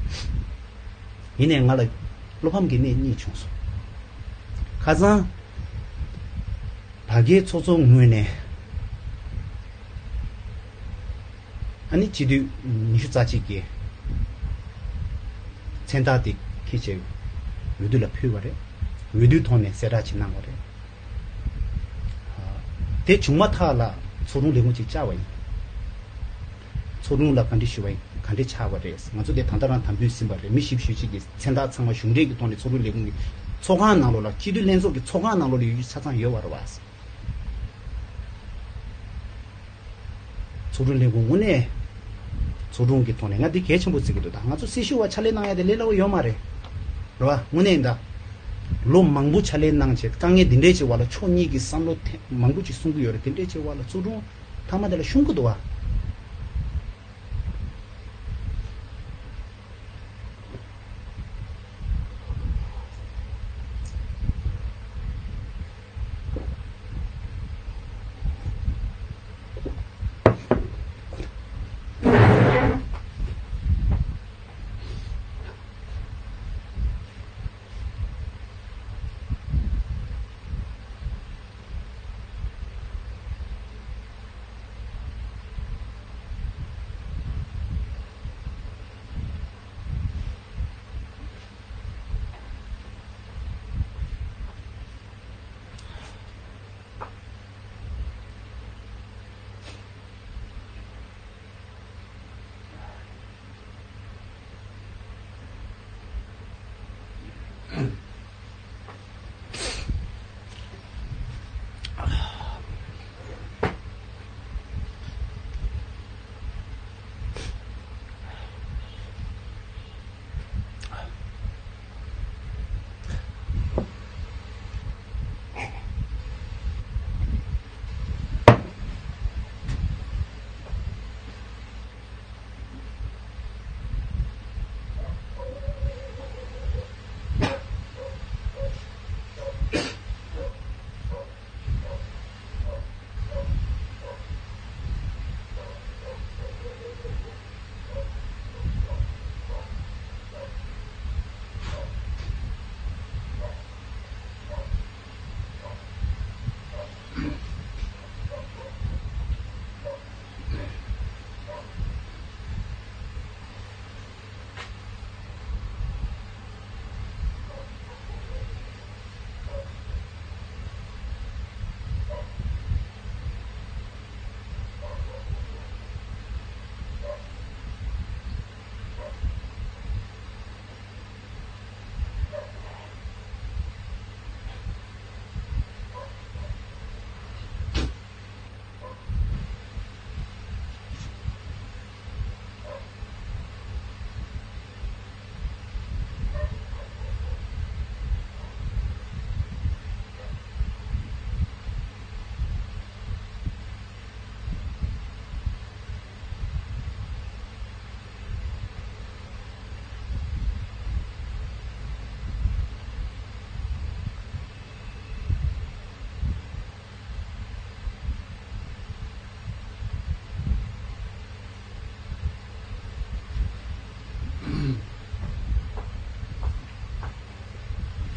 ཡིན་ནའི་ང་ལ་བློ་ཕམ་གྱི་གནས་གཉིས་བྱུང་སོང་། ཁ་སང་། བར་བརྒལ་ཚོགས་གཙོ་ངོས་ནས་ཨ་ནི་སྤྱི་འཐུས་ཉི་ཤུ་རྩ་གཅིག་གི་མཚན་རྟགས་དེ་འཁྱེར་བྱས་འོས་བསྡུ་ལ་ཕུལ་བ་རེད། འོས་བསྡུའི་ཐོག་ནས་གསལ་བསྒྲགས་ཅིག་གནང་བ་རེད། དེ་བྱུང་མ་ཐག་ལ་ཚོགས་དྲུང་ལས་ཁུངས་ཅིག་བཅར་བ་ཡིན། ཚོགས་དྲུང་ལ་བཀའ་འདྲི་ཞུ་བ་ཡིན། ག་འདྲས་ཆགས་པ་རེད། ང་ཚོ་དེ་ད་ལྟ་རང་དམ་འབུལ་ཟིན་པ་རེད། མི་བཞི་བཅུ་ཞིག་གི་མཚན་རྟགས་ཚང་མ་གཞུང་འབྲེལ་གྱི་ཐོག་ནས་ཚོགས་དྲུང་ལས་ཁུངས་ཀྱི་ཚོགས་ཁང་ནང་ལོགས་ལ། སྤྱི་འཐུས་ལྷན་ཚོགས་ཀྱི་ཚོགས་ཁང་ནང་ལོགས་ལ་ཡོད་རྒྱུ་ཆ་ཚང་ཡོད་པ་རེད་བ། ཚོགས་དྲུང་ལས་ཁུངས་དངོས་གནས་ཚོགས་དྲུང་གི་ཐོག་ནས་ང་འདི་གལ་ཆེན་པོ་བརྩི་གི་འདུག་ད་ང་ཚོ་སྲི་ཞུ་བ་ཕྱག་ལས་གནང་ཡ་དེ་ལས་སླ་པོ་ཡོད་མ་རེད། རེད་བ། དངོས་གནས་ཡིན་ད། ལོ་མང་པོ་ཕྱག་ལས་གནང་བྱས་དཀའ་ངལ་འདི་འདྲས་ཀྱི་བར་ལ་ཕྱོགས་གཉིས་ཀྱི་བསམ་བློ་ཐེངས་མང་པོ་ཅིག་གསུང་གི་ཡོད་རེད། དེ་འདྲས་ཀྱི་བར་ལ་ཚོགས་དྲུང་མཐའ་མ་དེ་ལ་ཤོང་གི་འདུག་བ།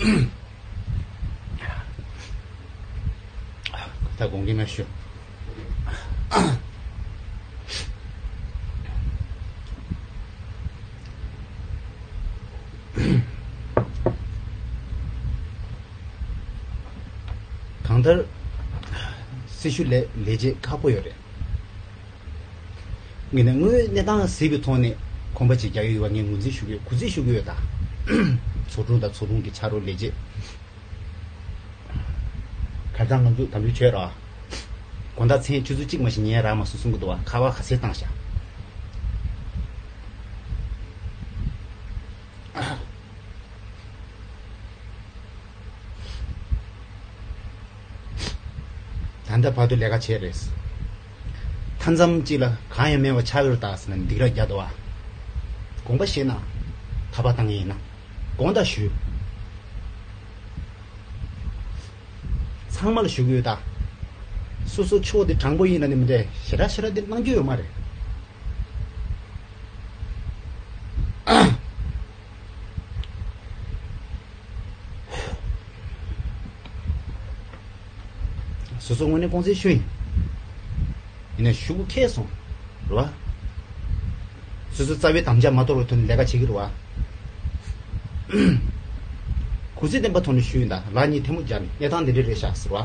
ད་དགོངས་འགལ་མ་ཞུ། གང་ལྟར་སྲི་ཞུ་ལས་ལས་བྱེད་ཁག་པོ་ཡོད་རེད། ངས་ནས་དངོས་གནས་སྟངས་གཟིགས་པའི་ཐོག་ནས་ཁོམ་པ་ཅིག་རྒྱག་ཡོད་པ་ངས་ངོས་འཛིན་ཞུ་གི་ཡོད། གུས་བརྩི་ཞུ་གི་ཡོད་ད། ཚོགས་དྲུང་དང་ཚོགས་དྲུང་གི་ཕྱག་རོགས་ལས་བྱེད། ཁ་སང་ང་ཚོ་དམ་འབུལ་བྱས་ར། དགོང་དག་མཚན་ཆུ་ཚོད་གཅིག་མ་ཞིག་ཉལ་རག་མ་སོང་གསུང་གི་འདུག་བ། ཁ་པར་ག་ཚད་བཏང་ཤག་ད་ལྟ་བར་དུ་ལས་ཀ་བྱས་རེད། མཐའ་མཚམས་གཅིག་ལ་གང་ཡང་མེད་པ་ཆགས་ཡོད་ད་ཟེར་ན་སྡིགས་ར་རྒྱག་འདུག་བ། དགོངས་པ་བཞེས་ན། ཁ་པར་བཏང་ཡིན་ན། དགོངས་དག་ཞུ། ཚང་མ་ལ་ཞུ་གི་ཡོད་ད། སོ་སོ་ཕྱོགས་དེ་དྲང་པོ་ཡིན་ན་ནི་མི་འདྲ་ཞེ་དྲག་ཞེ་དྲག་འདི་གནང་རྒྱུ་ཡོད་མ་རེད། སོ་སོ་ངོས་ནས་དགོངས་སེལ་ཞུ་ཡིན། ཡིན་ན་ཞུ་གུ་ཁེལ་སོང་། རེད་བ། སོ་སོ་རྩ་བའི་དམ་བཅའ་མ་དོར་བའི་ཐོག་ནས་ལས་ཀ་བྱེད་ཀྱི་རེད་བ། གུས་བརྩི་ལྡན་པ་ཐོག་ནས་ཞུ་ཡིན་ད། ལག་གཉིས་ཐལ་མོ་སྦྱར་ནས་གནས་སྟངས་འདི་འདྲ་རེད་ཤག་ཟེར་བ།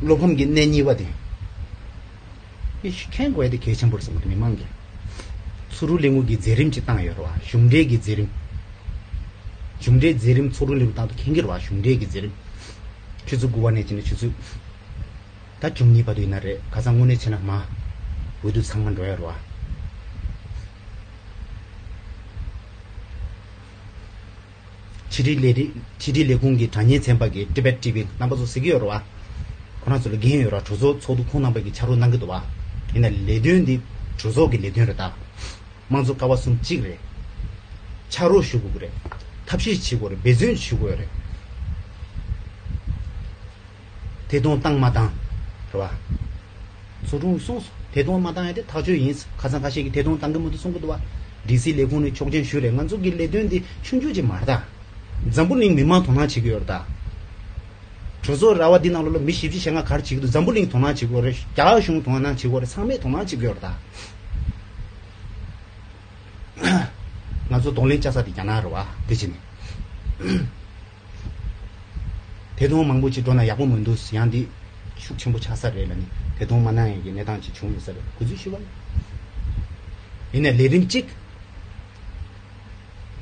བློ་ཕམ་གྱི་གནས་གཉིས་པ་དེ། མི་ཤི་མཁན་དགོས་དེ་གལ་ཆེན་པོ་རེད་བསམ་གི་མི་མང་གི། ཚོགས་དྲུང་ལས་ཁུངས་ཀྱི་མཛད་རིམ་ཅིག་བཏང་ཡོད་རེད་བ། གཞུང་འབྲེལ་གྱི་མཛད་རིམ། གཞུང་འབྲེལ་མཛད་རིམ་ཚོགས་དྲུང་ལས་ཁུངས་བཏང་དུ་མཁན་གྱི་རེད་བ། གཞུང་འབྲེལ་གྱི་མཛད་རིམ། ཆུ་ཚོད་དགུ་པ་ནས་བྱས་ནས་ཆུ་ཚོད་ད་བཅུ་གཉིས་བར་དུ་ཡིན་ན་རེད། ཁ་སང་དངོས་གནས་བྱས་ན་མ་འོས་བསྡུ་ཚང་མ་འགྲོ་ཡོད་རེད་བ། ཕྱི་དྲིལ་ལས་རིགས། ཕྱི་དྲིལ་ལས་ཁུངས་ཀྱི་དྲ་བརྙན་ཚན་པ་གི་Tibet TV རྣམ་པ་ཚོ་གཟིགས་ཀྱི་ཡོད་རེད་བ། ཁོ་རང་ཚོ་ལ་འགན་ཡོད་ར། གྲོས་ཚོགས་ཚོགས་འདུ་ཁོང་རྣམ་པ་གིས་ཕྱག་རོགས་གནང་གི་འདུག་བ། ཡིན་ན་ལས་དོན་འདི་གྲོས་ཚོགས་ཀྱི་ལས་དོན་རེད་ད། དམངས་གཙོ་ཀ་བ་གསུམ་གཅིག་རེད། ཕྱག་རོགས་ཞུ་དགོས་ཀྱི་རེད། ཐབས་ཤེས་བྱེད་དགོས་རེད། འབད་བརྩོན་ཞུ་དགོས་རེད། ཐད་གཏོང་བཏང་མ་བཏང་། རེད་བ། ཚོགས་དྲུང་གསུངས་སོང་། ཐད་གཏོང་མ་བཏང་ཡ་དེ་ཐག་ཆོད་ཡིན། ཁ་སང་ཁ་ཤས་ཀྱིས་ཐད་གཏོང་བཏང་གི་མི་འདུག་གསུང་གི་འདུག་བ། ཌི་སི་ལས་ཁུངས་ནས་ཆོག་མཆན་ཞུས་རེད། ང་ཚོ་གི་ལས་དོན་འདི་ཆུང་ཆུང་ཅིག་མ་རེད་ད། འཛམ་བུ་གླིང་མི་མང་དོ་སྣང་བྱེད་ཀྱི་ཡོད་རེད་ད། གྲོས་ཚོགས་ར་བ་འདི་ནང་ལོགས་ལ་མི་བཞི་བཅུ་ཞེ་ལྔ་ག་རེ་བྱེད་ཀྱི་འདུག་འཛམ་བུ་གླིང་དོ་སྣང་བྱེད་ཀྱི་ཡོད་རེད། རྒྱ་གར་གཞུང་དོ་སྣང་བྱེད་ཀྱི་ཡོད་རེད། ཚང་མས་དོ་སྣང་བྱེད་ཀྱི་ཡོད་རེད་ད། ང་ཚོ་གདོང་ལེན་བྱ་ས་དེ་རྒྱ་ནག་རེད་བ། དེ་བྱས་ནས། ཐད་གཏོང་མང་པོ་ཅིག་འགྲོ་ན་ཡག་པོ་མི་འདུག་ཡང་འདི་ཤུགས་ཆེན་པོ་ཆགས་ས་རེད་ལ་ནི། ཐད་གཏོང་མ་གནང་ཡས་ཀྱི་གནས་སྟངས་ཅིག་བྱུང་ཡོད་ས་རེད། གུས་བརྩི་ཞུ་བ་ཡིན། ཡིན་ནའི་ལས་རིམ་གཅིག་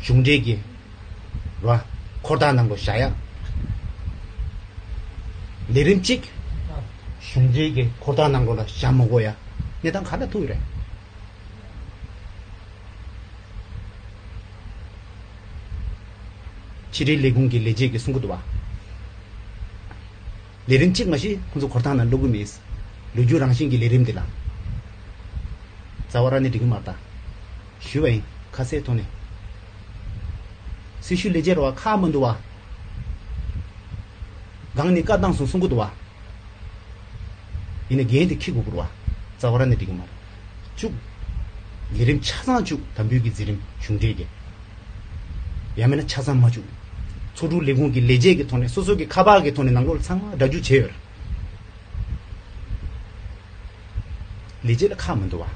གཞུང་འབྲེལ་གྱི་ར་འཁོར་ཐག་ནང་ལོགས་བཞག་ཡ། ལས་རིམ་གཅིག་གཞུང་འབྲེལ་གྱི་འཁོར་ཐག་ནང་ལོགས་ལ་བཞག་མ་དགོས་ཡ། གནས་སྟངས་ག་འདྲ་ཐུག་ཡོད་རེད། ཕྱི་དྲིལ་ལས་ཁུངས་ཀྱི་ལས་བྱེད་ཀྱིས་གསུང་གི་འདུག་བ། ལས་རིམ་གཅིག་མ་གཏོགས་ཁོང་ཚོ་འཁོར་ཐག་ནང་བླུག་གི་མེད། ལོ་རྒྱུས་རང་བཞིན་གྱི་ལས་རིམ་འདི་ལ་རྩ་བ་རང་ནས་འགྲིག་གི་མ་རེད་ད། ཞུས་པ་ཡིན། ཁ་གསལ་ཐོག་ནས། སྲི་ཞུ་ལས་བྱེད་རེད་བ། ཁག་མི་འདུག་བ། སྒང་ནས་བཀའ་བཏང་སོང་གསུང་གི་འདུག་བ། ཡིན་ནའི་འགན་དེ་འཁྱེར་དགོས་ཀྱི་རེད་བ། རྩ་བ་རང་ནས་འགྲིག་གི་མ་རེད། བཅུག་ལས་རིམ་ཆ་ཚང་བཅུག་དམ་འབུལ་གྱི་མཛད་རིམ་གཞུང་འབྲེལ་གྱི། ཡང་མིན་ན་ཆ་ཚང་མ་བཅུག་ཚོགས་དྲུང་ལས་ཁུངས་ཀྱི་ལས་བྱེད་ཀྱི་ཐོག་ནས་སོ་སོ་གི་ཁ་པར་གྱི་ཐོག་ནས་ནང་ལོགས་ལ་ཚང་མ་སྒྲ་སྒྱུར་བྱས་ཡོད་རེད། ལས་བྱེད་ལ་ཁག་མི་འདུག་བ།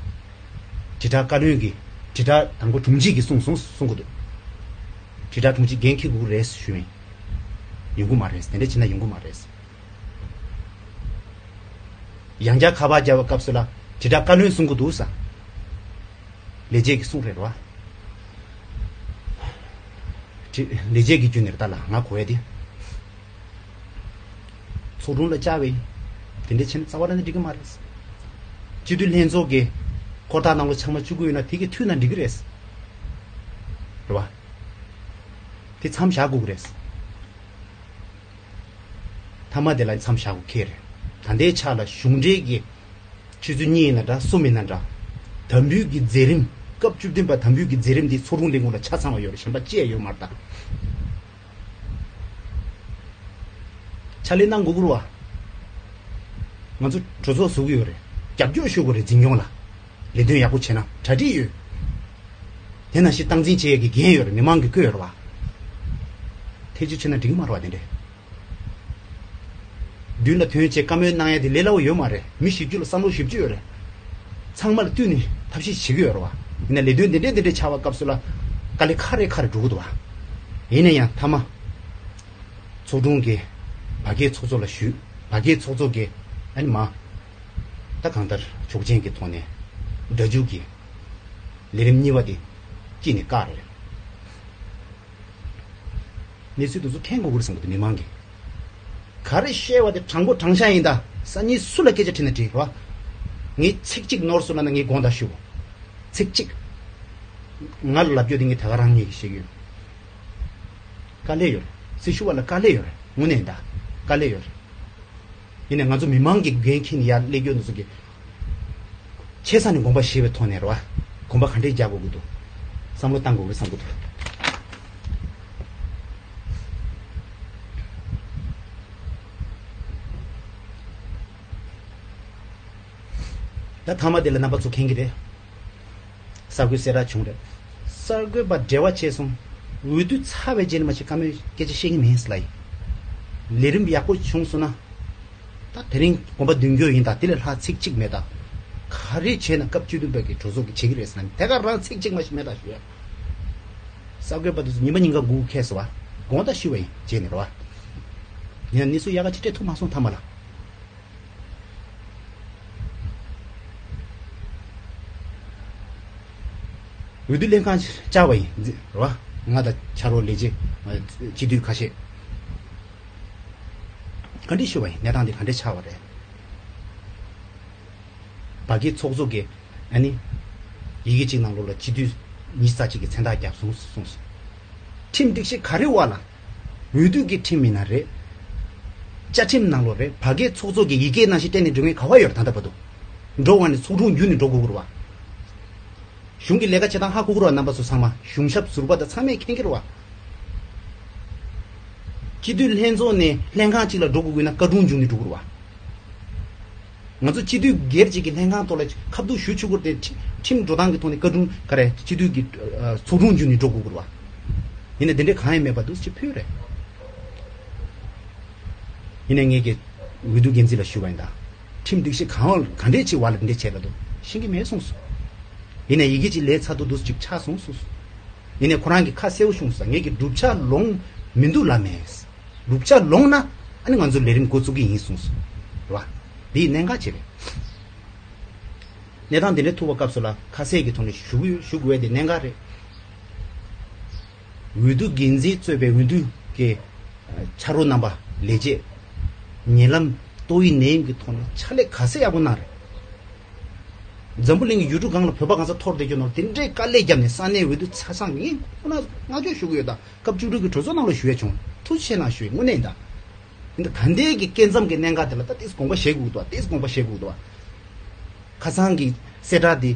དྲིལ་བསྒྲགས་བཀའ་བློན་གྱིས་དྲིལ་བསྒྲགས་དང་པོ་དྲུང་ཆེ་གིས་གསུངས་སོང་གསུང་གི་འདུག་དྲིལ་བསྒྲགས་དྲུང་ཆེ་འགན་འཁྱེར་དགོས་རེད་ཞུས་ཡིན། ཡོང་གི་མ་རེད། དེ་འདྲ་བྱས་ན་ཡོང་གི་མ་རེད། ཡང་བསྐྱར་ཁ་པར་བརྒྱབ་པའི་སྐབས་སུ་ལ་དྲིལ་བསྒྲགས་བཀའ་བློན་གསུང་གི་འདུག་ས། ལས་བྱེད་ཀྱིས་གསུངས་རེད་བ། དྲི་ལས་བྱེད་ཀྱི་རྒྱུ་ནས་ད་ལ་ང་གོ་ཡ་དེ། ཚོགས་དྲུང་ལ་བཅར་བས། དེ་འདྲ་བྱས་ན་རྩ་བ་རང་ནས་འགྲིག་གི་མ་རེད། སྤྱི་འཐུས་ལྷན་ཚོགས་ཀྱི་འཁོར་ཐག་ནང་ལ་ཚང་མ་བཅུག་གི་ཡོད་ན་དེ་གི་མཐུན་ན་འགྲིག་གི་རེད། རེད་བ། དེ་མཚམས་བཞག་དགོས་ཀྱི་རེད། མཐའ་མ་དེ་ལ་མཚམས་བཞག་དགོས་ཁེལ་རེད། ད་ལྟའི་ཆ་ལ་གཞུང་འབྲེལ་གྱི་ཆུ་ཚོད་གཉིས་ཡིན་ན་འདྲ་གསུམ་ཡིན་ན་འདྲ། དམ་འབུལ་གྱི་མཛད་རིམ་སྐབས་བཅུ་བདུན་པ་དམ་འབུལ་གྱི་མཛད་རིམ་འདི་ཚོགས་དྲུང་ལས་ཁུངས་ལ་ཆ་ཚང་བ་ཡོད་རེད། གཞན་པ་ཅི་ཡང་ཡོད་མ་རེད་ད། ཕྱག་ལས་གནང་དགོས་ཀྱི་རེད་བ། ང་ཚོ་གྲོས་ཚོགས་བཟོ་གི་ཡོད་རེད། རྒྱབ་སྐྱོར་ཞུ་དགོས་རེད་འཛིན་སྐྱོང་ལ། ལས་དོན་ཡག་པོ་བྱས་ན་གྲ་སྒྲིག་ཡོད། དེ་ནང་བཞིན་སྟངས་འཛིན་བྱེད་ཡས་ཀྱི་འགན་ཡོད་རེད། མི་མང་གིས་བསྐོས་ཡོད་རེད་བ། ཐེ་ཇུས་བྱས་ན་འགྲིག་གི་མ་རེད་བ། དེ་འདྲས། མདུན་ལ་ཐོན་བྱས་བཀའ་མོལ་གནང་ཡ་དེ་ལས་སླ་བོ་ཡོད་མ་རེད། མི་བཞི་བཅུ་ལ་བསམ་བློ་བཞི་བཅུ་ཡོད་རེད། ཚང་མ་ལ་བསྟུན་ནས་ཐབས་ཤེས་བྱེད་ཀྱི་ཡོད་རེད་བ། ཡིན་ན་ལས་དོན་འདི་འདྲས་འདི་འདྲས་ཆགས་པ་སྐབས་སུ་ལ་དཀའ་ལས་ཁག་རེ་ཁག་རེ་འགྲོ་གི་འདུག་བ། ཡིན་ན་ཡང་མཐའ་མ་ཚོགས་དྲུང་གིས་བར་བརྒལ་ཚོགས་གཙོ་ལ་ཞུས། བར་བརྒལ་ཚོགས་གཙོ་གིས་ཨ་ནི་མ་ད་གང་ལྟར་ཆོག་མཆན་གྱི་ཐོག་ནས་སྒྲ་འཇུག་གི་ལས་རིམ་གཉིས་པ་དེ་དཀྱིལ་ནས་བཀག་རེད། གནས་ཚུལ་དེ་ཚོ་མཁྱེན་དགོས་ཀྱི་རེད་བསམ་གྱི་འདུག་མི་མང་གིས། ག་རེ་བཤད་པ་དེ་དྲང་པོ་དྲང་བཞག་ཡིན་ད། སང་ཉིན་སུ་ལ་སྐད་ཆ་དྲིས་ན་དྲིས་རོགས། ངས་ཚིག་གཅིག་ནོར་སོང་ན་ན་ངས་དགོངས་དག་ཞུ། ཚིག་གཅིག་ང་ལ་ལབ་རྒྱུ་དེ་ངས་ད་ག་རང་ཉིད་ཀྱིས་བཤད་ཀྱི་ཡོད། དཀའ་ལས་ཡོད་རེད། སྲི་ཞུ་བ་ལ་དཀའ་ལས་ཡོད་རེད། དངོས་གནས་ད་དཀའ་ལས་ཡོད་རེད། ཡིན་ནའི་ང་ཚོ་མི་མང་གི་འགན་འཁྱེར་ནས་ཡར་སླེབས་རྒྱུ་འདི་ཚོ་གི་ཆེ་ས་ནས་དགོངས་པ་བཞེས་པའི་ཐོག་ནས་རེད་བ། དགོངས་པ་ག་འདྲས་རྒྱག་དགོས་ཀྱི་འདུག་བསམ་བློ་བཏང་དགོས་ཀྱི་བསམ་གྱི་འདུག་ད་མཐའ་མ་དེ་ལ་རྣམ་པ་ཚོ་མཁྱེན་གྱི་རེད། གསར་འགོད་གསལ་བསྒྲགས་བྱུང་རེད། གསར་འགོད་པ་འབྲེལ་བ་བྱས་སོང་། འོས་བསྡུ་ཚར་བའི་རྗེས་ནས་མ་གཞི་བཀའ་མོལ་སྐད་ཆ་བཤད་ཀྱི་མིན་ཟེར་ལབ་ཡིན། ལས་རིམ་ཡག་པོ་བྱུང་སོང་ན། ད་དེ་རིང་དགོངས་པ་འདུན་རྒྱུ་ཡིན་ད། དེ་ལས་ལྷག་ཚིག་གཅིག་མེད་ད། ག་རེ་བྱས་ན་སྐབས་བཅུ་བདུན་པའི་གི་གྲོས་ཚོགས་ཀྱིས་བྱེད་ཀྱི་རེད་ཟེར་ན་དེ་ག་རང་ཚིག་གཅིག་མ་ཞིག་མེད་ད་ཞུ་ཡ། གསར་འགོད་པ་དེ་ཚོ་ཉིན་པ་ཉིན་ག་སྒུག་ཁེལ་སོང་བ། དགོངས་དག་ཞུ་བ་ཡིན་རྗེས་ནས་རེད་བ། ཡིན་ན་གནས་ཚུལ་ཡག་ག་ཅིག་སྤྲད་ཐུབ་མ་སོང་མཐའ་མ་ལ། འོས་བསྡུ་ལྷན་ཁང་བཅར་བ་ཡིན་རེད་བ། ང་དང་ཕྱག་རོགས་ལས་བྱེད་སྤྱི་འཐུས་ཁ་ཤས། ག་འདྲས་ཞུ་བ་ཡིན། གནས་སྟངས་འདི་ག་འདྲས་ཆགས་པ་རེད། བར་བརྒལ་ཚོགས་གཙོ་གིས་ཨ་ནི་ཡི་གེ་གཅིག་ནང་ལོགས་ལ་སྤྱི་འཐུས་ཉི་ཤུ་རྩ་གཅིག་གི་མཚན་རྟགས་བརྒྱབ་སོང་གསུངས་སོང་། ཁྲིམས་སྒྲིག་གཞི་ག་རེ་བ་ལ། འོས་བསྡུ་གི་ཁྲིམས་ཡིན་ན་རེད། བཅའ་ཁྲིམས་ནང་ལོགས་རེད། བར་བརྒལ་ཚོགས་གཙོ་གི་ཡི་གེ་ནང་བཞིན་སྤྲད་ནས་འགྲོ་མཁན་ག་བ་ཡོད་རེད། ད་ལྟ་བར་དུ་འགྲོ་བ་ནི་ཚོགས་དྲུང་བརྒྱུད་ནས་འགྲོ་དགོས་ཀྱི་རེད་བ། གཞུང་གི་ལས་ཀ་བྱེད་སྟངས་ཧ་གོ་གི་རེད་བ། རྣམ་པ་ཚོ་ཚང་མ་གཞུང་ཞབས་ཟུར་པ་དང་ཚང་མས་མཁྱེན་གྱི་རེད་བ། སྤྱི་འཐུས་ལྷན་ཚོགས་ནས་ལྷན་ཁང་གཅིག་ལ་འགྲོ་དགོས་ཀྱི་ན་བཀའ་དྲུང་བརྒྱུད་ནས་འགྲོ་དགོས་རེད་བ། ང་ཚོ་སྤྱི་འཐུས་སྒེར་གཅིག་གི་ལྷན་ཁང་ཐོག་ལ་ཁ་བསྡུར་ཞུ་ཆོག་གི་རེད་དེ། ཁྲིམས་འགྲོ་སྟངས་ཀྱི་ཐོག་ནས་བཀའ་དྲུང་ག་རེ་སྤྱི་འཐུས་ཀྱི་ཨ་ཚོགས་དྲུང་བརྒྱུད་ནས་འགྲོ་དགོས་ཀྱི་རེད་བ། ཡིན་ནའི་དེ་འདྲའི་གང་ཡང་མེད་པ་འདུག་ཅེས་ཕུལ་རེད། ཡིན་ནའི་ངས་ཀྱི་འོས་བསྡུ་འགན་འཛིན་ལ་ཞུས་པ་ཡིན་ད། ཁྲིམས་སྒྲིག་གཞི་གང་ག་འདྲས་ཅིག་བ་ལ་དེ་འདྲས་བྱས་ལ་འདུག་ཤེས་ཀྱི་མེད་གསུངས་སོང་། ཡིན་ནའི་ཡི་གེ་ཅིག་ལས་ཚར་དུས་འདུག་ཅིག་ཆགས་སོང་གསུངས་སོང་། ཡིན་ནའི་ཁོ་རང་གིས་ཁ་གསལ་པོ་གསུངས་སོང་། ངས་ཀྱི་གྲུབ་ཆ་ལོངས་མི་འདུག་ལབ་མེད། གྲུབ་ཆ་ལོངས་ན་ཨ་ནི་ང་ཚོ་ལས་རིམ་འགོ་བཙུགས་ཀྱི་ཡིན་གསུངས་སོང་། རེད་བ། འདི་ཡི་གནད་འགག་ཅིག་རེད། གནས་སྟངས་འདི་འདྲའི་ཐུག་པ་སྐབས་སུ་ལ་ཁ་གསལ་གྱི་ཐོག་ནས་ཞུ་དགོས་ཞུ་དགོས་པ་དེ་གནད་འགག་རེད། འོས་བསྡུ་འགན་འཛིན་གཙོས་པའི་འོས་བསྡུ་གི་ཕྱག་རོགས་རྣམ་པ་ལས་བྱེད་ཉེ་ལམ་ཏོག་དབྱིབས་ནད་ཡམས་ཀྱི་ཐོག་ནས་ཕྱག་ལས་ག་ཚད་ཡག་པོ་གནང་རེད། འཛམ་བུ་གླིང་གི་ཡུལ་གྲུ་གང་ལ་བོད་པ་གང་ས་འཐོར་བསྡད་རྒྱུ་ནོར་དེ་འདྲའི་དཀའ་ལས་བརྒྱབ་ནས་ས་གནས་འོས་བསྡུ་ཚ་ཚང་ངས་ཁོ་ན་བསྔགས་བརྗོད་ཞུ་གི་ཡོད། ད་སྐབས་བཅུ་དྲུག་གི་གྲོས་ཚོགས་ནང་ལ་ཞུ་ཡ་བྱུང་། ཐུགས་རྗེ་ཆེ་གནང་ཞུ་ཡ་དངོས་གནས་ཡིན་ད། ཡིན་ད་ད་ལྟའི་གི་སྐབས་མཚམས་ཀྱི་གནད་འགག་དེ་ལ་ད་ཏིས་དགོངས་པ་བཞེས་དགོས་འདུག་ཏིས་དགོངས་པ་བཞེས་དགོས་འདུག་ཁ་སང་གི་གསལ་བསྒྲགས་དེ།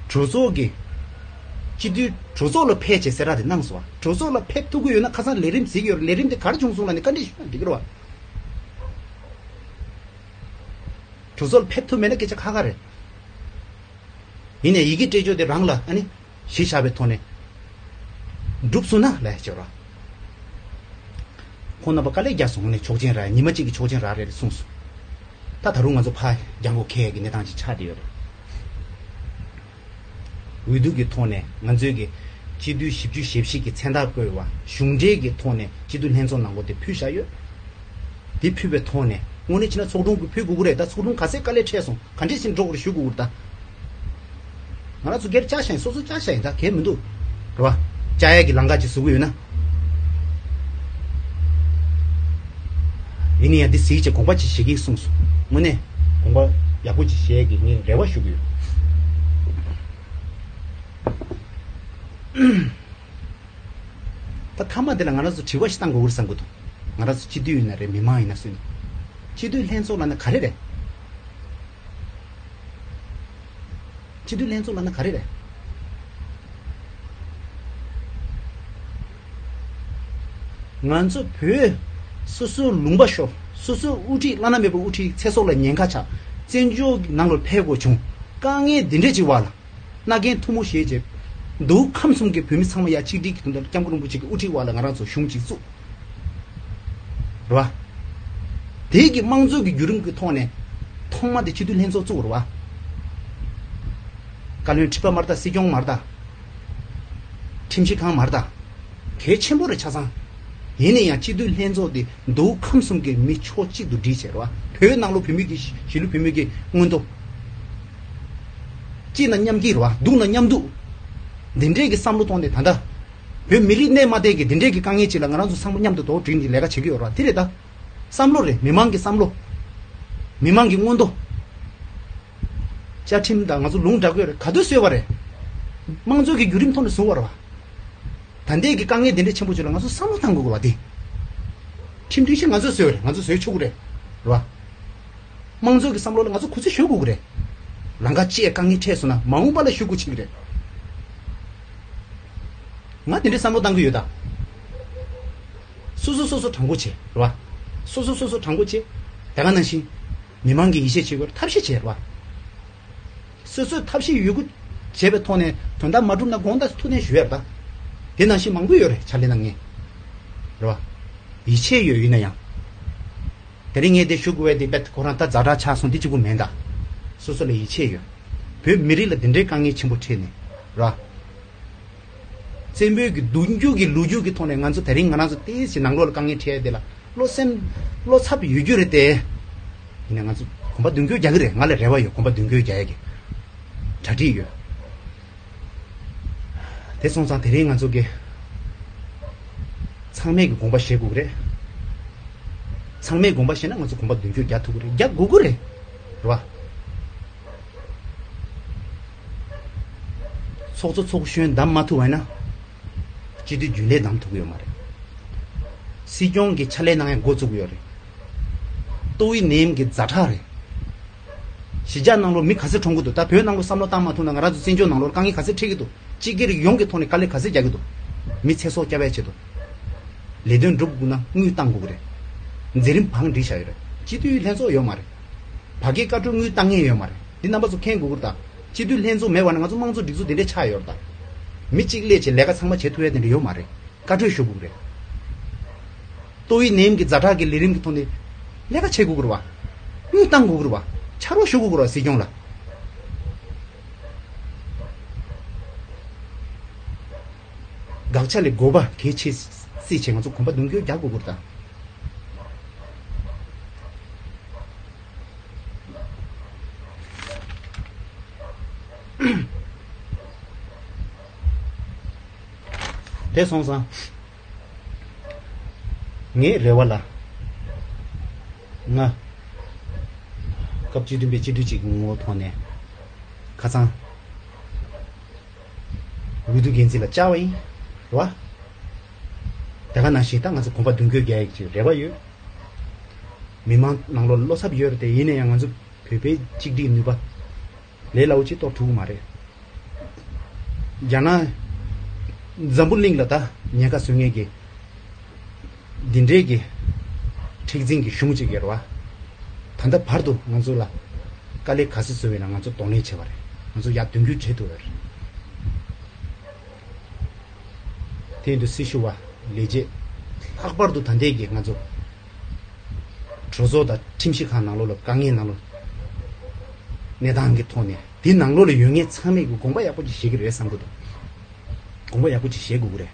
གྲོས་ཚོགས་ཀྱི་སྤྱི་འཐུས་གྲོས་ཚོགས་ལ་ཕེབས་བྱས་གསལ་བསྒྲགས་དེ་གནང་སོང་བ། གྲོས་ཚོགས་ལ་ཕེབས་ཐུབ་ཀྱི་ཡོད་ན་ཁ་སང་ལས་རིམ་གཟིགས་ཡོད་རེད། ལས་རིམ་དེ་ག་རེ་བྱུང་སོང་ལབ་ནས་བཀའ་འདྲི་ཞུས་ན་འགྲིག་གི་རེད་བ། གྲོས་ཚོགས་ལ་ཕེབས་ཐུབ་མེད་ན་སྐད་ཆ་ཁག་ཁག་རེད། ཡིན་ནའི་ཡི་གེ་སྤྲད་རྒྱུ་དེ་རང་ལ་ཨ་ནི་གཞི་བཞག་པའི་ཐོག་ནས་འགྲུབ་སོང་ན་ལས་བྱེད་རོགས། ཁོང་རྣམ་པ་དཀའ་ལས་རྒྱག་སོང་། ངོ་ནས་ཆོག་མཆན་རག་ཉི་མ་གཅིག་གི་ཆོག་མཆན་རག་རེད་གསུངས་སོང་། ད་ད་རུང་ང་ཚོ་ཕར་རྒྱང་སྒོ་འཁེལ་ཡས་ཀྱི་གནས་སྟངས་ཅིག་ཆགས་བསྡད་ཡོད་རེད། འོས་བསྡུ་གི་ཐོག་ནས་ང་ཚོའི་གི་སྤྱི་འཐུས་བཞི་བཅུ་ཞེ་བཞི་གི་མཚན་རྟགས་བཀོད་པ་གཞུང་འབྲེལ་གྱི་ཐོག་ནས་སྤྱི་འཐུས་ལྷན་ཚོགས་ནང་ལོགས་དེ་ཕུལ་བཞག་ཡོད། དེ་ཕུལ་བའི་ཐོག་ནས་དངོས་གནས་བྱས་ན་ཚོགས་དྲུང་གིས་ཕུལ་དགོས་ཀྱི་རེད། ད་ཚོགས་དྲུང་ག་ཚད་དཀའ་ལས་འཕྲད་སོང་། ག་འདྲས་ཕྱིན་འགྲོ་དགོས་རེད་ཞུ་དགོས་ཀྱི་རེད་ད། ང་རང་ཚོ་སྒེར་བཅར་བཞག་ཡིན། སོ་སོ་བཅར་བཞག་ཡིན། ད་གལ་མི་འདུག་རེད་བ། བཅར་ཡས་ཀྱི་ལམ་ཁ་ཅིག་བཟོ་གི་ཡོད་ན། ཡིན་ན་ཡང་འདི་གཟིགས་བྱས་དགོངས་པ་ཅིག་བཞེས་ཀྱི་གསུངས་སོང་། དངོས་གནས་དགོངས་པ་ཡག་པོ་ཅིག་བཞེས་ཀྱི་ངས་རེ་བ་ཞུ་གི་ཡོད། ད་མཐའ་མ་དེ་ལ་ང་རང་ཚོ་དྲི་བ་ཞིག་བཏང་དགོས་ཀྱི་རེད་བསམ་གྱི་འདུག་ང་རང་ཚོ་སྤྱི་འཐུས་ཡིན་ན་རེད། མི་མང་ཡིན་ན་སུ་ཡིན། སྤྱི་འཐུས་ལྷན་ཚོགས་ལབ་ན་ག་རེ་རེད། སྤྱི་འཐུས་ལྷན་ཚོགས་ལབ་ན་ག་རེ་རེད། ང་ཚོ་བོད་སོ་སོའི་ལུང་པ་ཤོར། སོ་སོའི་དབུ་ཁྲིད་བླ་ན་མེད་པའི་དབུ་ཁྲིད་ཚེ་སྲོག་ལ་ཉེན་ཁ་ཆགས། བཙན་བྱོལ་ནང་ལ་ཕེབས་དགོས་བྱུང་། དཀའ་ངལ་འདི་འདྲས་ཅིག་བར་ལ། མནའ་གན་ཐུ་མོ་བཞེས་བྱས། མདོ་ཁམས་གསུམ་གྱི་བོད་མི་ཚང་མ་ཡ་གཅིག་སྒྲིལ་གྱི་དོན་དག་སྐྱབས་མགོན་རིན་པོ་ཆེ་གི་དབུ་ཁྲིད་འོག་ལ་ང་རང་ཚོ་གཞུང་ཅིག་བཙུགས། རེད་བ། དེ་གི་དམངས་གཙོ་གི་བརྒྱུད་རིམ་གྱི་ཐོག་ནས། ཐོག་མ་དེ་སྤྱི་འཐུས་ལྷན་ཚོགས་བཙུགས་རེད་བ། བཀའ་བློན་ཁྲི་པ་མ་རེད་ད། སྲིད་སྐྱོང་མ་རེད་ད། ཁྲིམས་ཞིབ་ཁང་མ་རེད་ད། གལ་ཆེན་པོ་རེད་ཆ་ཚང་། ཡིན་ན་ཡང་སྤྱི་འཐུས་ལྷན་ཚོགས་དེ་མདོ་ཁམས་གསུམ་གྱི་མི་ཕྱོགས་གཅིག་ཏུ་སྒྲིལ་བྱས་རེད་བ། བོད་ནང་ལོགས་བོད་མི་གི་གཞིས་ལུས་བོད་མི་གི་མངོན་མཐོ། སྐྱིད་ན་མཉམ་སྐྱིད་རེད་བ། སྡུག་ན་མཉམ་སྡུག་འདི་འདྲས་ཀྱི་བསམ་བློ་གཏོང་སྟེ་ད་ལྟ། བོད་མི་རིགས་གནས་མ་བསྡད་ཀྱི་འདི་འདྲས་ཀྱི་དཀའ་ངལ་ཅིག་ལ་ང་རང་ཚོ་ཚང་མ་མཉམ་དུ་དོ་དྲིལ་ནས་ལས་ཀ་བྱེད་ཀྱི་ཡོད་རེད་བ། དེ་རེད་ད། བསམ་བློ་རེད། མི་མང་གི་བསམ་བློ། མི་མང་གི་མངོན་མཐོ། བཅའ་ཁྲིམས་དང་ང་ཚོ་ལུང་འདྲ་དགོས་རེད། ག་དུས་བཟོས་པ་རེད། དམངས་གཙོ་གི་བརྒྱུད་རིམ་ཐོག་ནས་བཟུང་བ་རེད་བ། ད་ལྟའི་གི་དཀའ་ངལ་དེ་འདྲ་ཆེན་པོ་ཅིག་ལ་ང་ཚོ་བསམ་བློ་བཏང་དགོས་རེད་བ། དེ་ཁྲིམས་སྒྲིག་གཞི་ང་ཚོས་བཟོས་པ་རེད། ང་ཚོས་བཟོས་ཆོག་གི་རེད། རེད་བ། དམངས་གཙོ་གི་བསམ་བློ་ལ་ང་ཚོ་གུས་བརྩི་ཞུ་དགོས་ཀྱི་རེད། ལམ་ཁ་ཅིག་དཀའ་ངལ་འཕྲད་སོང་ན་མ་འོངས་པ་ལ་ཞུ་དགོས་ཆེ་གི་རེད། ང་དེ་འདྲའི་བསམ་བློ་བཏང་གི་ཡོད་ད། སོ་སོ་སོ་སོ་དྲང་པོ་བྱེད་རེད་བ། སོ་སོ་སོ་སོ་དྲང་པོ་བྱེད། དེ་ག་ནང་བཞིན། མི་མང་གི་ཡིད་ཆེས་བྱེད་དགོས་རེད། ཐབས་ཤེས་བྱེད་རེད་བ། སོ་སོས་ཐབས་ཤེས་ཡོད་རྒུ་བྱས་པའི་ཐོག་ནས་དོན་དག་མ་འགྲུབ་ན་དགོངས་དག་ཐུགས་ནས་ཞུ་ཡ་རེད་ད། དེ་ནང་བཞིན་མང་པོ་ཡོད་རེད་ཕྱག་ལས་གནང་མཁན། རེད་བ། ཡིད་ཆེས་ཡོད་ཡིན་ན་ཡང་། དེ་རིང་ངས་དེ་ཞུ་དགོས་པའི་དེ་དཔེ་ཁོ་རང་ད་ཛ་དྲག་ཆགས་སོང་དེ་གཅིག་པུ་མིན་ད། སོ་སོ་ལ་ཡིད་ཆེས་ཡོད། བོད་མི་རིགས་ལ་དེ་འདྲའི་དཀའ་ངལ་ཆེན་པོ་འཕྲད་ནས། ར། བཙན་པོའི་གི་གདུང་རྒྱུད་ཀྱི་ལོ་རྒྱུས་ཀྱི་ཐོག་ནས་ང་ཚོ་དེ་རིང་ང་རང་ཚོ་ཏོག་ཙམ་ནང་ལོགས་ལ་དཀའ་ངལ་འཕྲད་ཡ་དེ་ལ་བློ་སེམས་བློ་འཚབ་ཡོད་རྒྱུ་རེད་དེ། ཡིན་ན་ང་ཚོ་གོམ་པ་མདུན་སྐྱོད་རྒྱག་གི་རེད། ང་ལ་རེ་བ་ཡོད། གོམ་པ་མདུན་སྐྱོད་རྒྱག་ཡ་གི་གྲ་སྒྲིག་ཡོད། དེ་སོང་ཙང་དེ་རིང་ང་ཚོ་གི་ཚང་མས་གི་དགོངས་པ་བཞེས་དགོས་ཀྱི་རེད། ཚང་མས་དགོངས་པ་བཞེས་ན་ང་ཚོ་གོམ་པ་མདུན་སྐྱོད་རྒྱག་ཐུབ་ཀྱི་རེད། རྒྱག་དགོས་ཀྱི་རེད། རེད་བ། ཚོགས་གཙོ་ཚོགས་གཞོན་བདམས་མ་ཐུབ་པ་ཡིན་ན། སྤྱི་འཐུས་རྒྱུན་ལས་བདམས་ཐུབ་ཀྱི་ཡོད་མ་རེད། སྲིད་སྐྱོང་གི་ཕྱག་ལས་གནང་ཡ་འགོ་བཙུགས་ཀྱི་ཡོད་རེད། ཏོག་དབྱིབས་ནད་ཡམས་ཀྱི་ཛ་དྲག་རེད། གཞིས་ཆགས་ནང་ལོགས་མི་ག་ཚོད་གྲོངས་ཀྱི་འདུག་ད་བོད་ནང་ལོགས་བསམ་བློ་བཏང་མ་ཐུབ་ན་ང་རང་ཚོ་བཙན་བྱོལ་ནང་ལོགས་དཀའ་ངལ་ག་ཚོད་འཕྲད་ཀྱི་འདུག་སྤྱི་སྒེར་ཡོངས་ཀྱི་ཐོག་ནས་དཀའ་ལས་ག་ཚོད་རྒྱག་གི་འདུག་མི་ཚེ་སྲོག་སྐྱོབ་པའི་ཆེད་དུ། ལས་དོན་སྒྲུབ་དགོས་ན་དངུལ་བཏང་དགོས་ཀྱི་རེད། མཛད་རིམ་བང་སྒྲིག་བྱ་ཡོད་རེད། སྤྱི་འཐུས་ལྷན་ཚོགས་ཡོད་མ་རེད། ཕ་གིའི་བཀའ་འཁྲོལ་དངུལ་བཏང་མཁན་ཡོད་མ་རེད། འདི་རྣམ་པ་ཚོ་མཁྱེན་དགོས་ཀྱི་རེད་ད། སྤྱི་འཐུས་ལྷན་ཚོགས་མེད་པ་ན་ང་ཚོ་དམངས་གཙོ་སྒྲིག་འཛུགས་འདི་འདྲས་ཆགས་ཡོད་རེད་ད། མི་གཅིག་སླེབས་བྱས་ལས་ཀ་ཚང་མ་བྱེད་ཐུབ་ཡ་དེ་འདྲ་ཡོད་མ་རེད། བཀའ་འཁྲོལ་ཞུ་དགོས་ཀྱི་རེད། ཏོག་དབྱིབས་ནད་ཡམས་ཀྱི་ཛ་དྲག་གི་ལས་རིམ་གྱི་ཐོག་ནས་ལས་ཀ་བྱེད་དགོས་ཀྱི་རེད་བ། དངུལ་བཏང་དགོས་ཀྱི་རེད་བ། ཕྱག་རོགས་ཞུ་དགོས་ཀྱི་རེད་བ་སྲིད་སྐྱོང་ལ། དགག་བྱ་ལས་དགོས་པ་གལ་ཆེ་སྲིད་ཆེད་ང་ཚོ་གོམ་པ་མདུན་སྐྱོད་རྒྱག་དགོས་ཀྱི་རེད་ད། དེ་སོང་ཙང་། ངའི་རེ་བ་ལ། ང་། སྐབས་བཅུ་བདུན་པའི་སྤྱི་འཐུས་གཅིག་གི་ངོ་བོ་ཐོག་ནས། ཁ་སང་། འོས་བསྡུ་འགན་འཛིན་ལ་བཅར་བ་ཡིན། རེད་བ། དེ་ག་ནང་བཞིན་ད་ང་ཚོ་གོམ་པ་མདུན་སྐྱོད་རྒྱག་ཡག་ཅིག་རེ་བ་ཡོད། མི་མང་ནང་ལོགས་བློ་འཚབ་ཡོད་རེད་དེ། ཡིན་ན་ཡང་ང་ཚོ་བོད་པའི་གཅིག་སྒྲིལ་ནུས་པ། ལས་སླ་བོ་ཅིག་གཏོར་ཐུབ་ཀྱི་མ་རེད། རྒྱ་ནག་འཛམ་བུ་གླིང་ལ་ད་ཉེན་ཁ་བཟོ་མཁན་གྱི་འདི་འདྲའི་གི་མཁྲེགས་འཛིན་གྱི་གཞུང་ཅིག་ཡོད་རེད་བ། ད་ལྟ་བར་དུ་ང་ཚོ་ལ་དཀའ་ལས་ག་ཚོད་བཟོས་པ་ཡིན་ན་ང་ཚོ་གདོང་ལེན་བྱས་པ་རེད། ང་ཚོ་ཡར་མདུན་སྐྱོད་བྱེད་ཐུབ་པ་རེད། དེ་ཡིན་དུས་སྲི་ཞུ་བ་ལས་བྱེད་ལྷག་པར་དུ་ད་ལྟའི་གི་ང་ཚོ་གྲོས་ཚོགས་དང་ཁྲིམས་ཞིབ་ཁང་ནང་ལོགས་ལ་དཀའ་ངལ་ནང་ལོགས་གནས་སྟངས་ཀྱི་ཐོག་ནས་དེ་ནང་ལོགས་ལ་ཡོད་མཁན་ཚང་མས་ཀྱི་དགོངས་པ་ཡག་པོ་ཅིག་བཞེས་ཀྱི་རེད་བསམ་གྱི་འདུག་དགོངས་པ་ཡག་པོ་ཅིག་བཞེས་དགོས་ཀྱི་རེད།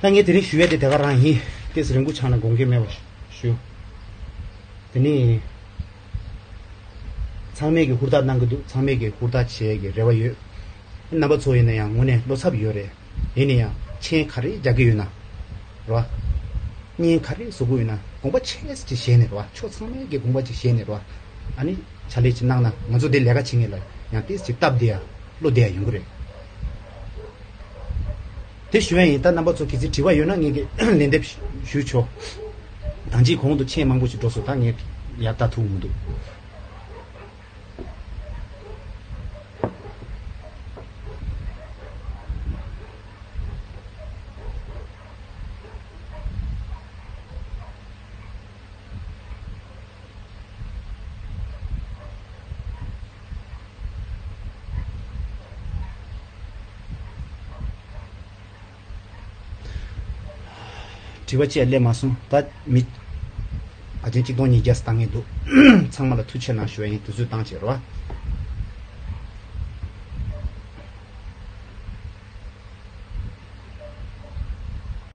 ད་ངས་དེ་རིང་ཞུ་ཡ་དེ་དེ་ག་རང་ཡིན། ཏོག་ཙམ་རིང་པོ་ཆགས་ན་དགོངས་འགལ་མེད་པ་ཞུ། དེ་ནི། ཚང་མས་ཀྱི་ཧུར་ཐག་གནང་གི་འདུག་ཚང་མས་ཀྱི་ཧུར་ཐག་བྱེད་ཀྱི་རེ་བ་ཡོད། རྣམ་པ་ཚོ་ཡིན་ན་ཡང་དངོས་གནས་བློ་འཚབ་ཡོད་རེད། ཡིན་ན་ཡང་མཆན་ག་རེ་རྒྱག་གི་ཡོད་ན། རེད་བ། བརྙན་ག་རེ་བཟོ་གི་ཡོད་ན་དགོངས་པ་ཆེ་ཙམ་ཅིག་བཞེས་ནས་རེད་བ། ཕྱོགས་ཚང་མས་ཀྱི་དགོངས་པ་ཅིག་བཞེས་ནས་རེད་བ། ཨ་ནི་ཕྱག་ལས་ཅིག་གནང་ན་ང་ཚོ་འདི་ལས་ཀ་བྱེད་མཁན་ལ་ཡང་ཏོག་ཙམ་སྟབས་བདེ་ཡ་བློ་བདེ་ཡ་ཡོང་གི་རེད། དེ་ཞུ་ཡ་ཡིན། ད་རྣམ་པ་ཚོ་གལ་སྲིད་དྲི་བ་ཡོད་ན་ངས་ཀྱི་ལན་འདེབས་ཞུ་ཆོག་ད་ཅི་གོང་དུ་མཆན་མང་པོ་ཞིག་འགྲོ་སོང་། ད་ངས་ཡར་ལྟ་ཐུབ་མི་འདུག་དྲི་བ་བཅས་སླེབས་མ་སོང་ད་མི། ཨ་ཅན་གཅིག་སྟོང་ཉིས་བརྒྱ་ཙམ་བཏང་ངེས་འདུག་ཚང་མ་ལ་ཐུགས་ཆེ་གནང་ཞུ་བ་ཡིན། དུས་ཚོད་བཏང་བྱས་རོ།